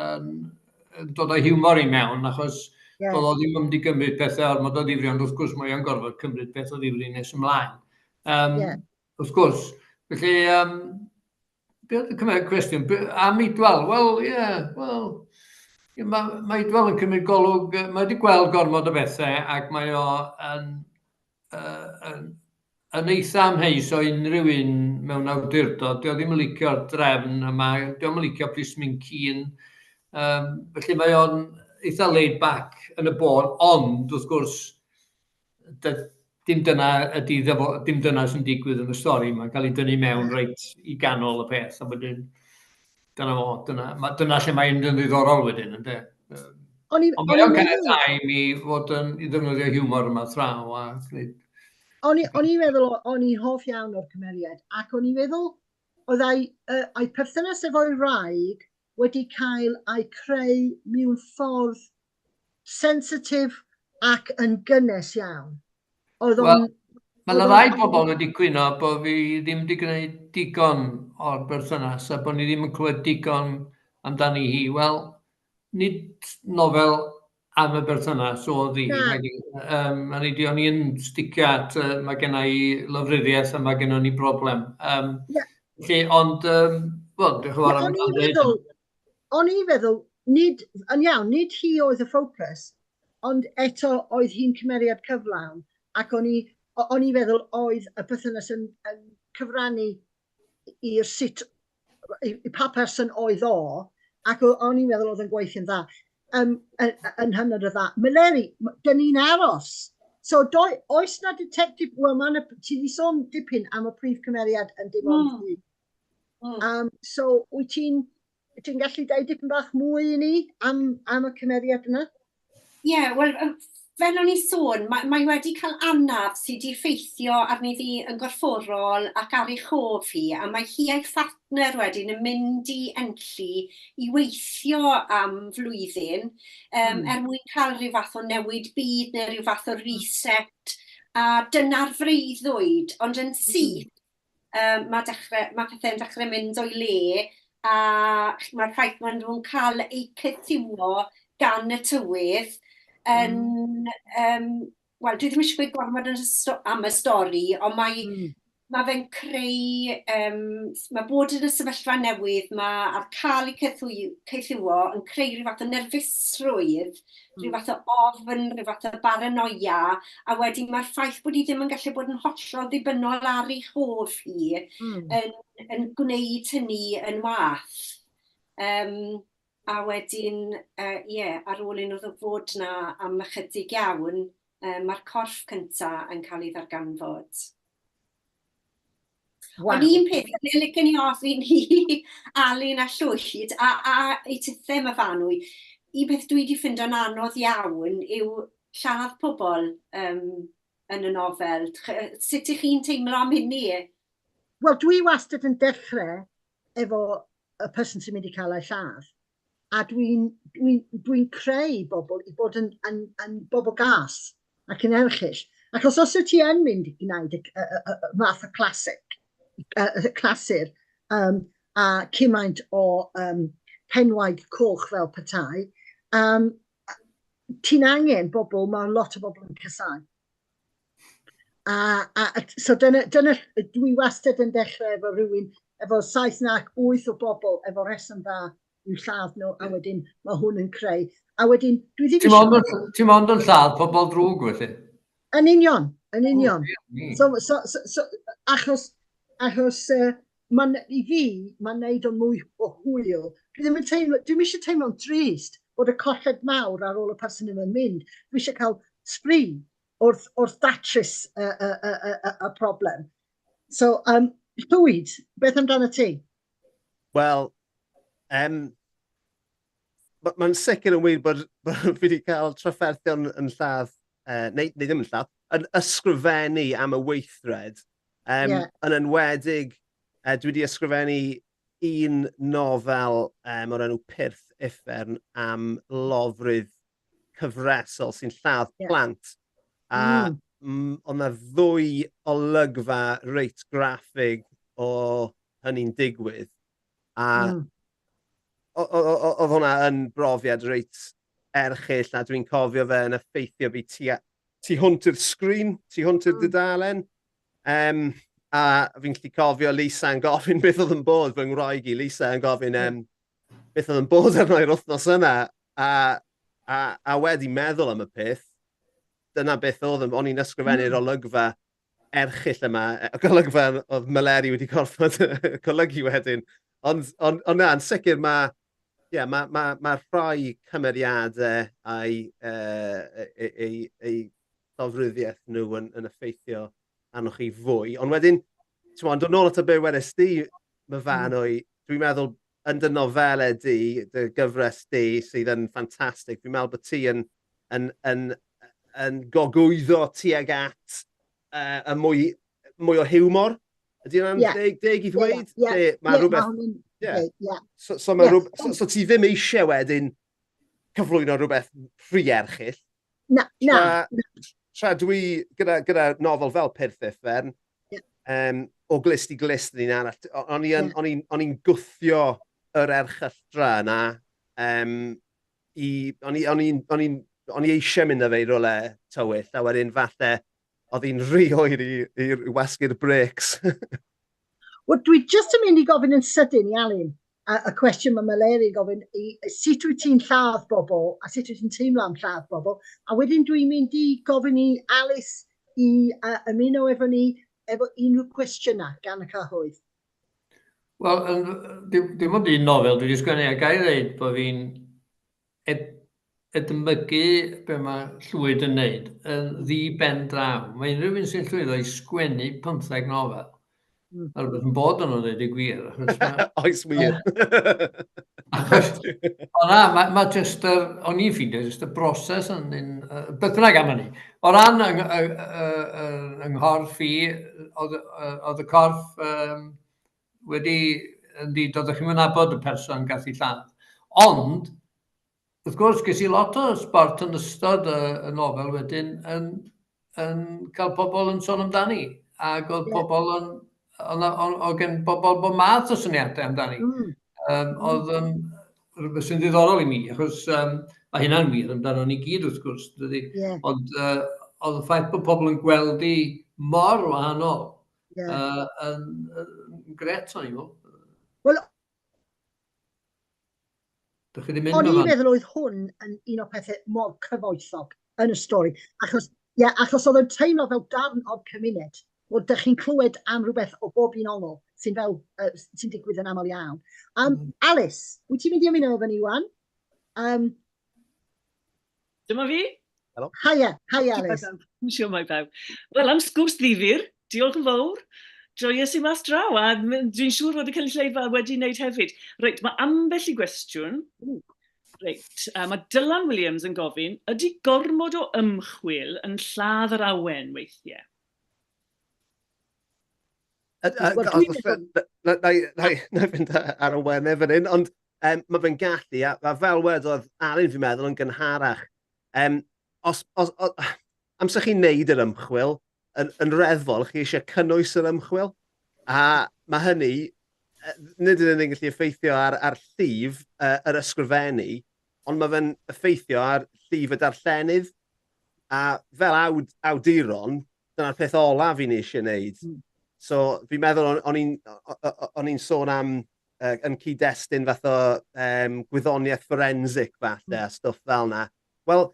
yn, yn dod â hiwmor i mewn, achos yeah. doedd o ddim yn mynd i gymryd pethau ormod o ddifri, ond wrth gwrs mae o'n gorfod cymryd peth o ddifri nes ymlaen. Um, yeah. Wrth gwrs. Felly, um, Be oedd y cymryd cwestiwn? Am Idwal? Wel, ie, yeah, wel... Mae, mae Idwal yn cymryd golwg, mae wedi gweld gormod o bethau ac mae o yn, uh, yn, yn eitha amheus o unrhyw un mewn awdurdod. Dio ddim yn licio'r drefn yma, dio ddim yn licio plismyn cyn. Um, felly mae o'n eitha laid back yn y bôn, ond wrth gwrs, dim dyna ydy, dim dyna sy'n digwydd yn y stori, mae'n cael ei dynnu mewn reit i ganol y peth, a wedyn, dyna fo, dyna, ma, dyna lle mae'n mynd yn ddiddorol wedyn, ynddo? Ond mae'n caniatáu i mi fod yn, i ddefnyddio hiwmor yma thraw a gwneud. O'n i'n meddwl, o'n i'n hoff iawn o'r cymeriad, ac o'n i'n meddwl oedd ei, uh, ei perthynas efo'i wraig wedi cael ei creu mewn ffordd sensitif ac yn gynnes iawn. Oedd o'n... Wel, mae yna rai bobl wedi cwyno bod fi ddim wedi gwneud digon o'r berthynas a bod ni ddim yn clywed digon amdani hi. Wel, nid nofel am y berthynas oedd hi. Na. Um, hynny ydi, o'n i'n sticio at, uh, mae gen i lofruddiaeth a mae gennon ni broblem. Um, yeah. Felly, ond, um, wel, diolch yn fawr am am dweud. O'n i'n feddwl, nid, yn iawn, nid hi oedd y ffocws, ond eto oedd hi'n cymeriad cyflawn, ac o'n i, o'n i'n feddwl oedd y perthynas yn, yn cyfrannu i'r sut, i, i pa person oedd o, ac o'n i'n meddwl oedd yn gweithio'n dda, um, yn, yn hynod o dda. Meleri, dyn ni'n aros. So, doi, oes na detective, wel, mae ti wedi sôn dipyn am y prif cymeriad yn dim ond un. So, wyt ti'n ti'n gallu dweud dipyn bach mwy i ni am, am y cymeriad yna? Ie, yeah, wel, fel o'n i sôn, mae, mae wedi cael anaf sydd wedi effeithio arni ddi yn gorfforol ac ar ei chof hi, a mae hi a'i phartner wedyn yn mynd i Enlli i weithio am flwyddyn um, er mwyn cael rhyw fath o newid byd neu rhyw fath o reset, a dyna'r freuddwyd, ond yn syth um, mae, dechrau, mae pethau'n dechrau mynd o'i le a mae'r ffaith maen nhw'n cael eu cythuo gan y tywydd yn... Mm. Um, Wel, dwi ddim eisiau gweud gormod yn am y stori, ond mae, mae fe'n creu... Um, mae bod yn y sefyllfa newydd, mae a'r cael eu caethiwo yn creu rhyw fath o nerfusrwydd, rhyw fath o ofn, rhyw fath o baranoia, a wedyn mae'r ffaith bod hi ddim yn gallu bod yn hollol ddibynnol ar ei chof hi yn, yn gwneud hynny yn wath. Um, a wedyn, uh, yeah, ar ôl i nhw fod na am ychydig iawn, um, mae'r corff cyntaf yn cael ei ddarganfod. Wow. Ond un peth, le licen i ofyn i Alun a Llwyd, a, a i tithe Myfanwy, un peth dwi wedi ffindo'n anodd iawn yw lladd pobl um, yn y nofel. Sut ych chi'n teimlo am hynny? Wel, dwi wastad yn dechrau efo y person sy'n mynd i cael ei lladd. A dwi'n dwi, dwi creu bobl i bod yn, yn, yn bobl gas ac yn erchyll. Ac os os wyt ti yn mynd i gwneud y, y, y, y math o classic, y, y clasur, um, a cymaint o um, penwaig coch fel petai, um, ti'n angen bobl, mae lot o bobl yn casau. A, a so dyna, dyna, dwi wastad yn dechrau efo rhywun, efo 7 nac 8 o bobl, efo rheswm dda i'w lladd nhw, a wedyn mae hwn yn creu. A wedyn, dwi ddim Ti'n mond yn, ti mond yn lladd pobl drwg felly? Yn union, yn union. Oh, so, so, so, so, achos, achos uh, man, i fi, mae'n neud o'n mwy o hwyl. Dwi ddim yn teimlo, dwi'm eisiau teimlo'n drist bod y colled mawr ar ôl y person yma'n mynd. Dwi eisiau cael sbri wrth, wrth datrys y, y, y, y, y, y problem. So, um, Llwyd, beth amdano ti? Wel, um, mae'n sicr yn wir bod, bod fi wedi cael trafferthion yn lladd, uh, neu, neu ddim yn lladd, yn ysgrifennu am y weithred. Um, yeah. Yn enwedig, uh, dwi wedi ysgrifennu un nofel um, o'r enw Pyrth Uffern am lofrydd cyfresol sy'n lladd yeah. plant. A mm. oedd na ddwy olygfa reit graffig o hynny'n digwydd. A mm. oedd hwnna yn brofiad reit erchyll a dwi'n cofio fe yn effeithio fi tu, tu hwnt i'r sgrin, tu hwnt i'r mm. dudalen. Um, a fi'n gallu cofio Lisa yn gofyn beth oedd yn bod, fy ngwraig i Lisa yn gofyn um, beth oedd yn bod arno i'r wythnos yna. A, a, a wedi meddwl am y peth, dyna beth oedd, o'n i'n ysgrifennu'r mm. olygfa erchyll yma, y golygfa oedd Meleri wedi gorfod golygu wedyn. Ond, ond, ond na, yn sicr mae yeah, ma, ma, ma rhai cymeriadau a'i uh, ei, ei, ei llofruddiaeth nhw yn, yn effeithio arnoch chi fwy. Ond wedyn, ti'n dod nôl at y be wedes di, Myfanwy, mm. dwi'n meddwl yn dy nofelau di, dy gyfres di, sydd yn ffantastig, dwi'n meddwl bod ti yn, yn, yn, yn gogwyddo tuag at uh, y mwy, mwy o hiwmor. Ydy hwnna'n yeah. deg, deg i ddweud? Yeah, yeah. Mae yeah, rhywbeth... Yeah. Yeah. So, so, mae yeah. rhywbeth, so, so ti ddim eisiau wedyn cyflwyno rhywbeth rhy erchyll. Na, na. Tra, tra dwi gyda, gyda nofel fel Pyrth Uffern, yeah. um, o glist i glist yn un arall, o'n i'n yeah. on on i'n gwthio yr erchylltra yna, um, i, o'n i, o'n i'n, o'n i'n, o'n i eisiau mynd â fe i rywle tywyll, a wedyn falle oedd hi'n rhy oer i, i, i wasgu'r brakes. Wel, dwi jyst yn mynd i gofyn yn sydyn i Alun, a, y cwestiwn mae Meleri yn gofyn, i, sut wyt ti'n lladd bobl a sut wyt ti'n teimlo am lladd bobl, a wedyn dwi'n mynd i gofyn i Alice i uh, ymuno efo ni efo unrhyw cwestiynau gan y cyhoedd. Wel, dim, dim ond un nofel dwi wedi sgwennu, a gael ddeud bod fi'n ed, edmygu be mae Llwyd yn neud yn ddi-ben draw. Mae unrhyw un sy'n llwyddo i sgwennu 15 nofel, mm. mae rhywbeth yn bod yn dweud y gwir. Achos ma, Oes wir. Achos, o na, mae ma just yr, o'n i'n ffeindio just y broses yn, yn uh, beth bynnag am hynny. O ran yng, yng, yng, yng nghorff i, oedd, oedd y corff um, wedi, yndi, doeddech chi'm yn nabod y person gath ei lladd. Ond, wrth gwrs, ges i lot o sbort yn ystod y, y nofel wedyn yn, yn cael pobl yn sôn amdani. Ac oedd yeah. pobl yn... Oedd, oedd gen bobl bob math o syniadau amdani. Mm. Um, oedd yn rhywbeth sy'n ddiddorol i mi, achos um, mae hynna'n wir amdano ni gyd wrth gwrs, dydy. Yeah. Ond uh, oedd y ffaith bod pobl yn gweld i mor wahanol yeah. uh, yn, yn gret o'n i'n meddwl. Wel, Dych chi wedi mynd O'n i'n meddwl oedd hwn yn un o'r pethau mor cyfoethog yn y stori, achos, ie, yeah, achos oedd o'n teimlo fel darn o'r cymuned, bod dych chi'n clywed am rhywbeth o bob un ongl sy'n fel, uh, sy'n digwydd yn aml iawn. Um, mm. Alice, wyt ti'n mynd i ymuno efo ni wan? Um, Dyma fi. Helo. Haia, haia Alice. Siw mai pawb. Wel, am sgwrs ddifyr, diolch yn fawr. Joies i mas draw, a dwi'n siŵr fod y cynulleidfa wedi wneud hefyd. Reit, mae ambell i gwestiwn. Reit, uh, mae Dylan Williams yn gofyn, ydy gormod o ymchwil yn lladd yr awen weithiau? Na i fynd ar y wenau fan hyn, ond um, mae fe'n gallu, a, a fel wedodd Alun fi'n meddwl yn gynharach, um, os, os, os, amser chi'n neud yr ymchwil, yn, yn reddfol, chi eisiau cynnwys yr ymchwil, a mae hynny, nid yn unig yn gallu effeithio ar, ar llif uh, yr ysgrifennu, ond mae fe'n effeithio ar llif y darllenydd, a fel awd, awduron, dyna'r peth olaf i ni eisiau gwneud. Mm. So fi'n meddwl o'n i'n o'n i'n sôn am uh, yn cyd-destun fath o um, gwyddoniaeth forensic falle mm. a stwff fel na. Wel,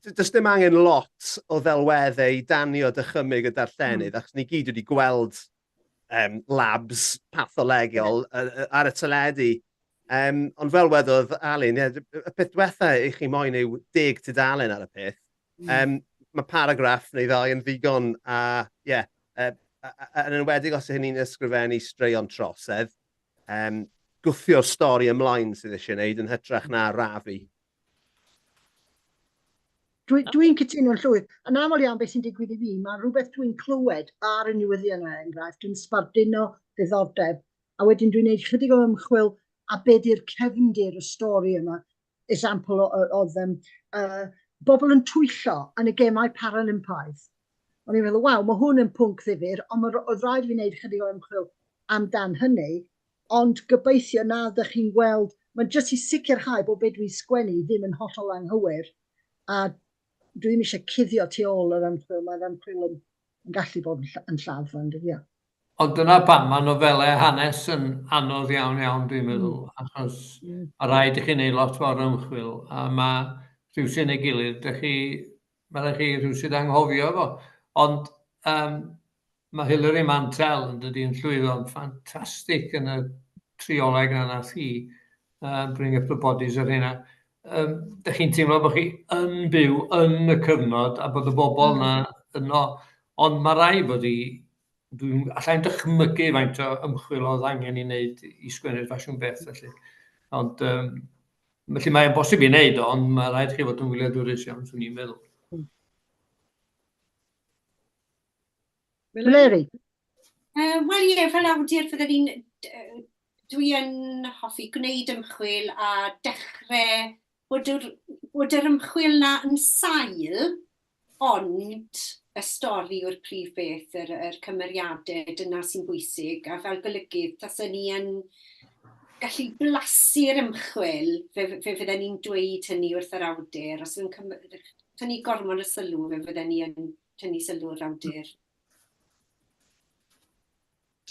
does dim angen lot o ddelweddau i danio dychymyg y darllenydd, mm. achos ni gyd wedi gweld um, labs patholegol yeah. ar y teledu. Um, ond fel wedodd Alun, yeah, y peth diwetha i chi moyn yw deg tudalen ar y peth. Mm. Um, mae paragraff neu ddau yn ddigon a, ie, yeah, uh, yn enwedig os ydych chi'n ysgrifennu straeon trosedd, um, gwthio'r stori ymlaen sydd eisiau gwneud yn hytrach na rafu. Dwi'n dwi, cytuno'n llwyr. Yn aml iawn beth sy'n digwydd i fi, mae rhywbeth dwi'n clywed ar y newyddion er enghraifft yn sbarduno diddordeb, a wedyn dwi'n gwneud chydig o ymchwil a be di'r cefndir y stori yma. Example oedd um, uh, bobl yn twyllo yn y gemau Paralympaidd. O'n i'n meddwl, waw, mae hwn yn pwnc ddifyr, ond mae, oedd rhaid i fi wneud chydig o ymchwil amdan hynny, ond gobeithio na ydych chi'n gweld, mae'n jyst i sicrhau bod be dwi'n sgwennu ddim yn hollol anghywir, a dwi ddim eisiau cuddio tu ôl yr ymchwil, mae'r ymchwil yn, yn gallu bod yn, yn lladd fan, dydy. Ond dyna pam mae nofelau hanes yn anodd iawn iawn, dwi'n meddwl, mm. achos mm. mae rhaid i chi wneud lot fawr o ymchwil, a mae rhywsyn ei gilydd, dych chi, mae rhaid chi rhywsyn anghofio fo. Ond um, mae Hilary Mantel yn dydy yn llwyddo'n ffantastig yn y trioleg na nath hi, uh, Bring Up the Bodies ar hynna. Um, dych chi'n teimlo bod chi yn byw yn y cyfnod a bod y bobl mm. na yno, ond mae rai bod i Dwi'n allai'n dychmygu faint o ymchwil oedd angen i wneud i sgwennu'r ffasiwn beth felly. Ond um, felly mae'n bosib i wneud o, ond mae rhaid chi fod yn wyliadwrus iawn, swn i'n meddwl. Meleri? Wel ie, fel awdur fydden ni'n... Dwi yn hoffi gwneud ymchwil a dechrau bod yr, bod yr ymchwil 'na yn sail, ond y stori yw'r prif beth, yr, yr cymeriadau, dyna sy'n bwysig. A fel golygydd, tasen ni yn gallu blasu'r ymchwil, fe, fe fydden ni'n dweud hynny wrth yr awdur. Os yw'n tynnu gormod o sylw, fe fydden ni yn tynnu sylw'r awdur.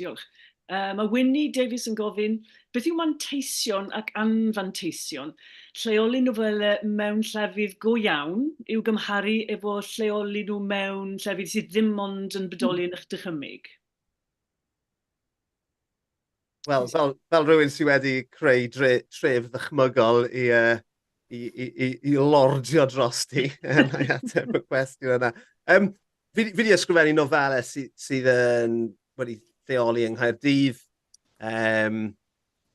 Diolch. Uh, mae Winnie Davies yn gofyn, beth yw manteision ac anfanteision lleoli nofelau mewn llefydd go iawn i'w gymharu efo lleoli nhw mewn llefydd sydd ddim ond yn bodoli yn eich dychymyg? Wel, fel, fel rhywun sydd wedi creu dre, tref ddychmygol i, uh, i, i, i, i lordio dros ti, na i ateb y cwestiwn yna. Um, fi, fi wedi ysgrifennu nofelau sy, sydd yn wedi lleoli yng Nghaerdydd, um,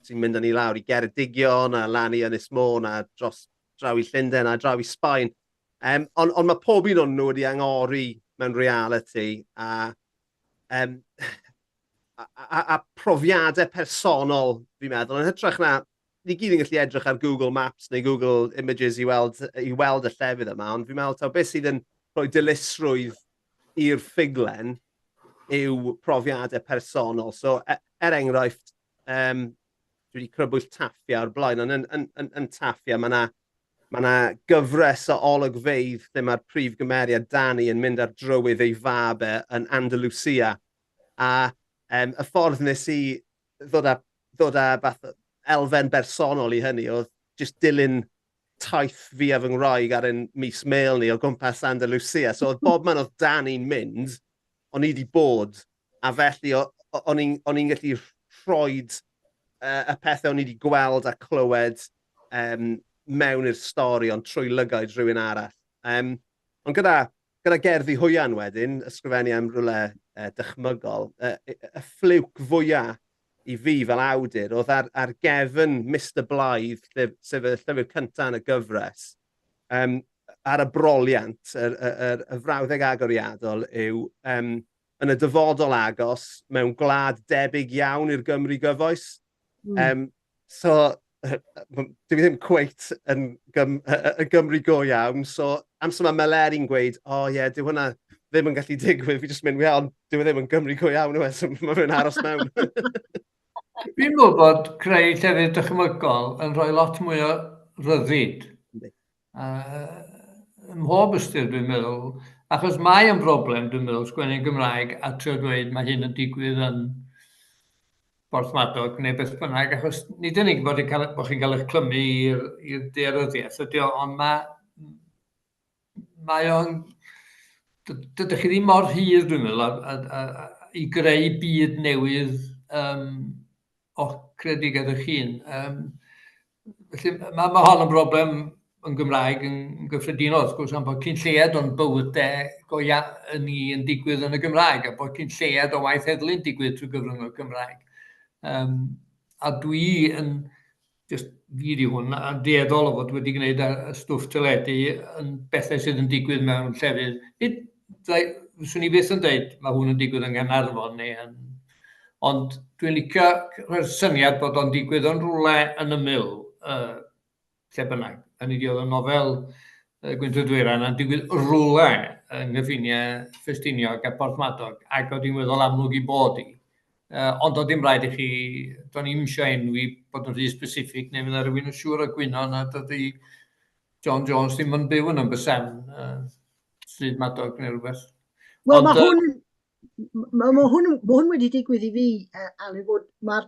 sy'n mynd â ni lawr i Geredigion a lan i Ynys Môn a dros draw i Llundain a draw i Sbaen. Um, ond on mae pob un o'n nhw wedi angori mewn reality a, um, a, a, a profiadau personol, fi'n meddwl, yn hytrach na ni gyd yn gallu edrych ar Google Maps neu Google Images i weld, i weld y llefydd yma, ond fi'n meddwl taw beth sydd yn rhoi dilysrwydd i'r ffuglen yw profiadau personol. So, e, er enghraifft, um, dwi wedi crybwyll Taffia o'r blaen, ond yn, yn, yn, yn Taffia mae yna ma na gyfres o olygfeydd lle mae'r prif gymeriad Danny yn mynd ar drywydd ei fab e yn Andalusia. A um, y ffordd nes i ddod â, ddod â fath elfen bersonol i hynny oedd jyst dilyn taith fi a fy ngwraig ar ein mis mêl ni o gwmpas Andalusia. So oedd bob man oedd Danny'n mynd, o'n i wedi bod, a felly o'n i'n gallu rhoid uh, y pethau o'n i wedi gweld a clywed um, mewn i'r stori, ond trwy lygaid rhywun arall. Um, ond gyda, gyda gerddi hwyan wedyn, ysgrifennu am rhywle uh, dychmygol, uh, y, y ffliwc fwyaf i fi fel awdur oedd ar, ar gefn Mr Blythe, lle, sef y llyfr cyntaf yn y gyfres, um, ar y broliant, y, y, y, y frawddeg agoriadol yw um, yn y dyfodol agos mewn gwlad debyg iawn i'r Gymru gyfoes. Mm. Um, so, dwi ddim cweit yn, gym, y Gymru go iawn, so amser mae Meleri'n gweud, o oh, ie, yeah, dyw hwnna ddim yn gallu digwydd, fi jyst mynd, wel, ond dyw e ddim yn Gymru go iawn, yw e, so mae fe'n aros mewn. Fi'n meddwl bod creu llefydd dychmygol yn rhoi lot mwy o ryddid. Uh, ym mhob ystyr, dwi'n meddwl. Achos mae yn broblem, dwi'n meddwl, sgwennu'n Gymraeg a trio dweud mae hyn yn digwydd yn Borthmadog neu beth bynnag, achos nid yn unig bod, cael, bod chi'n cael eich clymu i'r daearyddiaeth ydy o, ond mae, mae o'n... Dydych chi ddim mor rhydd, dwi'n meddwl, a, a, a, a, i greu byd newydd um, o'ch creadigaeth eich hun. Um, felly mae, mae hon yn broblem yn Gymraeg yn gyffredinol, wrth gwrs, am bod cyn lleied o'n bywydau go ia ni yn digwydd yn y Gymraeg, a bod cyn lleied o waith heddlu'n digwydd trwy gyfrwng y Gymraeg. Um, a dwi yn, just fi di hwn, a dueddol o fod wedi gwneud y stwff teledu yn bethau sydd yn digwydd mewn llefydd. Nid, fyswn i byth yn dweud mae hwn yn digwydd yng Nghaernarfon neu yn Ond dwi'n licio rhoi'r syniad bod o'n digwydd yn rhywle yn ymyl, uh, lle bynnag. Hynny ydi, oedd y nofel uh, Gwynt y Dwyrain yn digwydd rhywle yng nghyffiniau Ffestiniog a Porthmadog, ac oedd hi'n weddol amlwg i bod i. Uh, ond oedd dim rhaid i chi, do'n i'm eisiau enwi bod yn rhy specific, neu fydda rhywun yn siŵr o gwyno na dydy John Jones ddim yn byw yn Ymbysen, uh, Stryd Madog neu rhywbeth. Wel, mae hwn mae ma hwn, ma hwn wedi digwydd i fi, uh, Alun, bod mae'r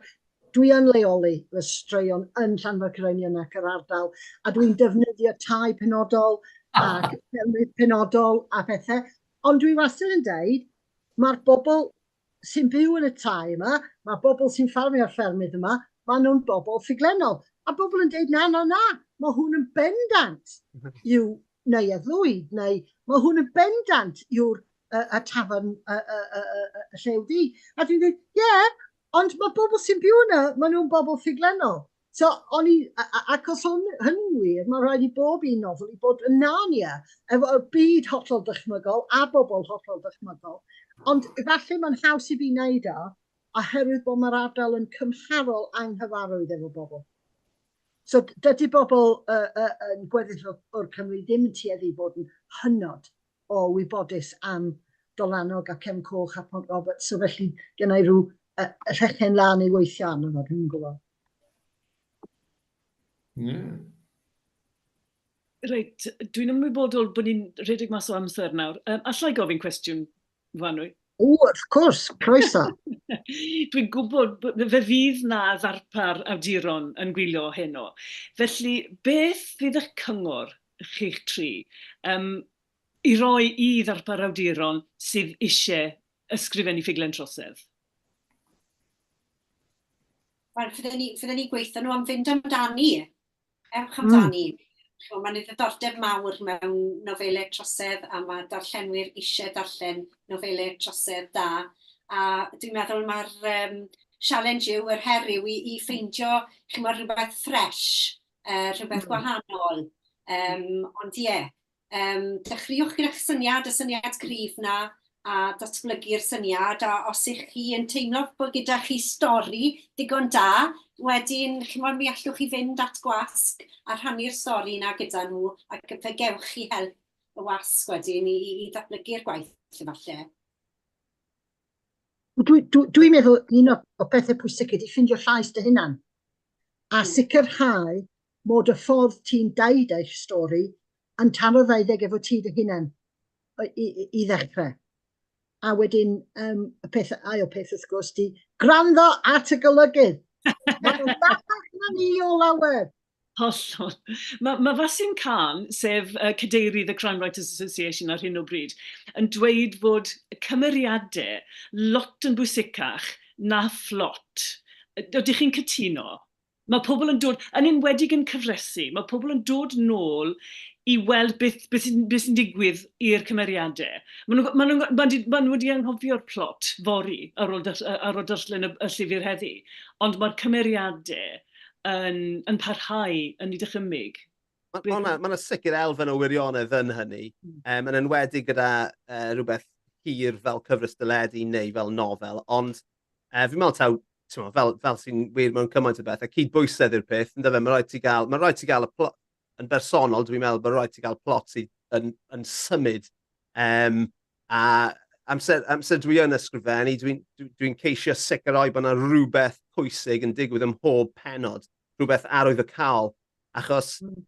dwi yn leoli fy straeon yn Llanfair Caereinion ac yr ardal, a dwi'n defnyddio tai penodol ac ffermydd penodol a phethau, ond dwi wastad yn deud, mae'r bobl sy'n byw yn y tai yma, mae bobl sy'n ffarmio'r ffermydd yma, maen nhw'n bobl ffuglennol. A bobl yn deud, na, na, na, mae hwn yn bendant yw Neuadd Lwyd, neu mae hwn yn bendant yw'r y, y tafarn y, y, y, y, y Llew Du. A dwi'n dweud, ie, yeah, ond mae bobl sy'n byw yna, maen nhw'n bobl ffuglennol. So, o'n i, ac os o'n hynny'n wir, mae rhaid i bob un nofel i bod yn Narnia, efo y byd hollol dychmygol a bobl hollol dychmygol. Ond efallai mae'n haws i fi wneud o, oherwydd bod mae'r ardal yn cymharol anghyfarwydd efo bobl. So dydy bobl uh, uh, yn gweddill o'r Cymru ddim yn tueddu i fod yn hynod o wybodus am Dolanog a Cefn Coch a Pont Roberts, so felly gen i rhyw uh, rhechen lan i weithio arno fo, dwi'n gwybod. Reit, dwi'n ymwybodol bod ni'n rhedeg mas o amser nawr. Um, allai gofyn cwestiwn, Fanwy? O, wrth gwrs, croeso. Dwi'n gwybod, fe fydd na ddarpar awduron yn gwylio heno. Felly, beth fydd eich cyngor chi'ch tri um, i roi i ddarpar awduron sydd eisiau ysgrifennu ffuglen trosedd? Wel, fydden ni, fydden ni gweithio nhw am fynd amdani. Ewch amdani. Mm. Mae'n ddiddordeb mawr mewn nofelau trosedd a mae darllenwyr eisiau darllen nofelau trosedd da. A dwi'n meddwl mae'r um, challenge yw, yr her yw i, i ffeindio chimod, rhywbeth ffres, rhywbeth gwahanol. Um, ond ie, yeah, um, dechreuwch gyda'ch syniad, y syniad cryf na, a datblygu'r syniad, a os ych chi yn teimlo bod gyda chi stori digon da, wedyn chimod, mi allwch chi fynd at gwasg a rhannu'r stori na gyda nhw, ac fe gewch chi help y wasg wedyn i, i, i ddatblygu'r gwaith efallai. Dwi'n dwi, dwi meddwl un o, o pethau pwysig ydy ffindio llais dy hunan a sicrhau mod y ffordd ti'n deud eich stori yn taro ddeuddeg efo ti dy hunan i, i, i ddechrau. A wedyn, um, y peth, ail peth wrth gwrs, di gwrando at y golygydd. Mae'n bach na ni o lawer. Hollol. Mae, mae Vasim Khan, sef uh, cadeirydd y Crime Writers Association ar hyn o bryd, yn dweud fod cymeriadau lot yn bwysicach na phlot. Ydych chi'n cytuno? Mae pobl yn dod, yn enwedig yn cyfresi, mae pobl yn dod nôl i weld beth, beth sy'n beth sy digwydd i'r cymeriadau. Maen nhw, maen nhw, maen nhw, maen nhw wedi anghofio'r plot fory ar ôl, ar ôl darllen y, y llyfr heddi, ond mae'r cymeriadau yn, yn parhau yn ei dychymyg. Mae ma, ma, ma sicr elfen o wirionedd yn hynny, um, yn enwedig gyda uh, rhywbeth hir fel cyfres deledu neu fel nofel, ond uh, fi'n meddwl taw, mo, fel, fel sy'n wir mewn cymaint o beth, a cydbwysedd yw'r peth, ynddo fe, mae rhaid ti gael, mae rhaid ti gael y plot, yn bersonol, dwi'n meddwl bod rhaid ti gael plot sydd yn, yn symud. Um, a amser, amser dwi yn ysgrifennu, dwi'n dwi, dwi ceisio sicrhau bod yna rhywbeth pwysig yn digwydd ym mhob penod, rhywbeth arwyddocaol, achos mm.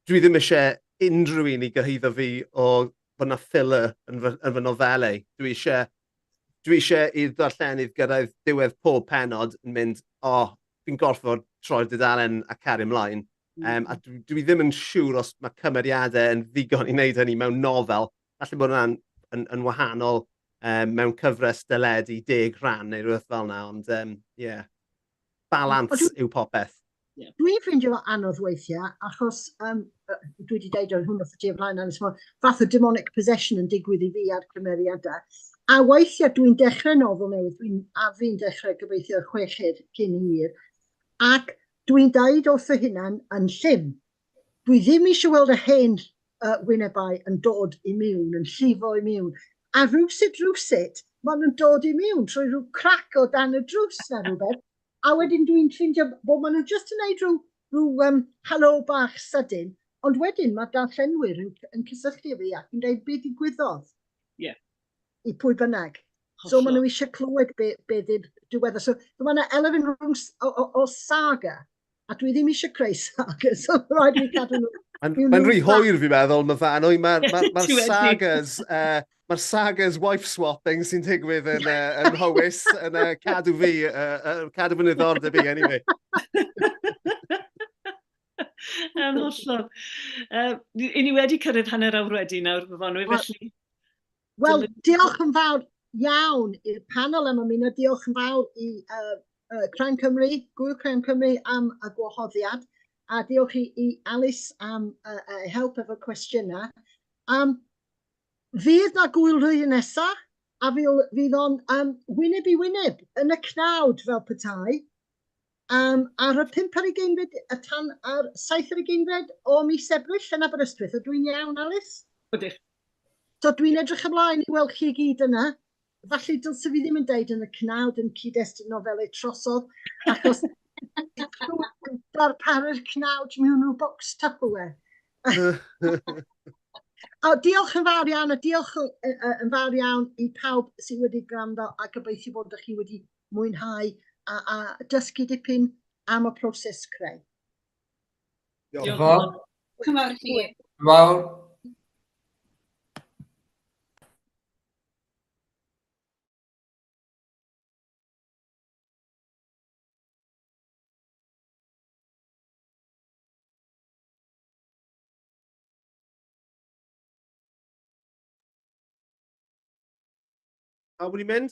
dwi ddim eisiau unrhyw un i gyhyddo fi o bod yna filler yn fy, yn fy nofelau. Dwi eisiau dwi eisiau i'r darllenydd gyrraedd diwedd pob penod yn mynd, o, oh, fi'n gorfod troi'r dudalen a cario ymlaen. Um, a dwi, dwi ddim yn siŵr os mae cymeriadau yn ddigon i wneud hynny mewn nofel. Falle bod hwnna'n yn, yn wahanol um, mewn cyfres deledu deg rhan neu rhywbeth fel yna, ond um, yeah. Balans yw popeth. Yeah. Dwi'n ffeindio fo anodd weithiau, achos um, dwi wedi deud o'n hwn wrth y ti o flaen, Alice, mae fath o demonic possession yn digwydd i fi ar cymeriadau. A weithiau dwi'n dechrau nofel newydd, dwi'n a fi'n dechrau gobeithio chweched cyn hir, ac Dwi'n deud wrth fy hunan yn llym, dwi ddim eisiau weld y hen uh, wynebau yn dod i miwn, yn llifo i miwn. A rhywsut, rhywsut, maen nhw'n dod i miwn trwy rhyw crac o dan y drws na rhywbeth. A wedyn dwi'n ffeindio bod maen nhw jyst yn neud rhyw, rhyw um, halo bach sydyn, ond wedyn mae darllenwyr yn, yn cysylltu â fi ac yn dweud beth ddigwyddodd. Yeah. I pwy bynnag. So maen nhw eisiau clywed be, be ddi'r diwedd. So mae yna elfen rhwng o, o, o saga, a dwi ddim eisiau creu saga, so rhaid i fi cadw nhw. Mae'n ma rhy hwyr fi'n meddwl, mae Fanwy, mae'r ma, ma, ma sagas, uh, mae'r sagas wife swapping sy'n digwydd yn, uh, yn Howys yn uh, cadw fi, uh, uh, cadw fy niddordeb i anyway. Yn hollol. Uh, I ni wedi cyrraedd hanner awr wedi nawr, Myfanwy, felly... Wel, diolch yn fawr iawn i'r panel am ymuno. Diolch yn fawr i uh, uh, Crime Cymru, Gŵyl Crime Cymru am y gwahoddiad. A diolch i, i Alice am uh, uh, help efo'r cwestiynau. Um, fydd na gwyl flwyddyn nesaf, a fydd, fydd o'n um, wyneb i wyneb yn y cnawd fel petai. Um, ar y 5 ar ugeinfed y tan ar 7 ar ugeinfed o mis Ebrill yn Aberystwyth. Ydw i'n iawn, Alice? Ydych. So dwi'n edrych ymlaen i weld chi gyd yna. Falle dylse fi ddim yn deud yn y cnawd yn cyd-destun nofelau trosodd, achos darparu'r cnawd mewn rhyw bocs Tupperware. O, diolch yn fawr iawn, a diolch yn fawr iawn i pawb sydd wedi gwrando a gobeithio bod chi wedi mwynhau a, a dysgu dipyn am y proses creu. Diolch yn fawr. Diolch yn fawr i chi. Fawr. Pawb wedi mynd?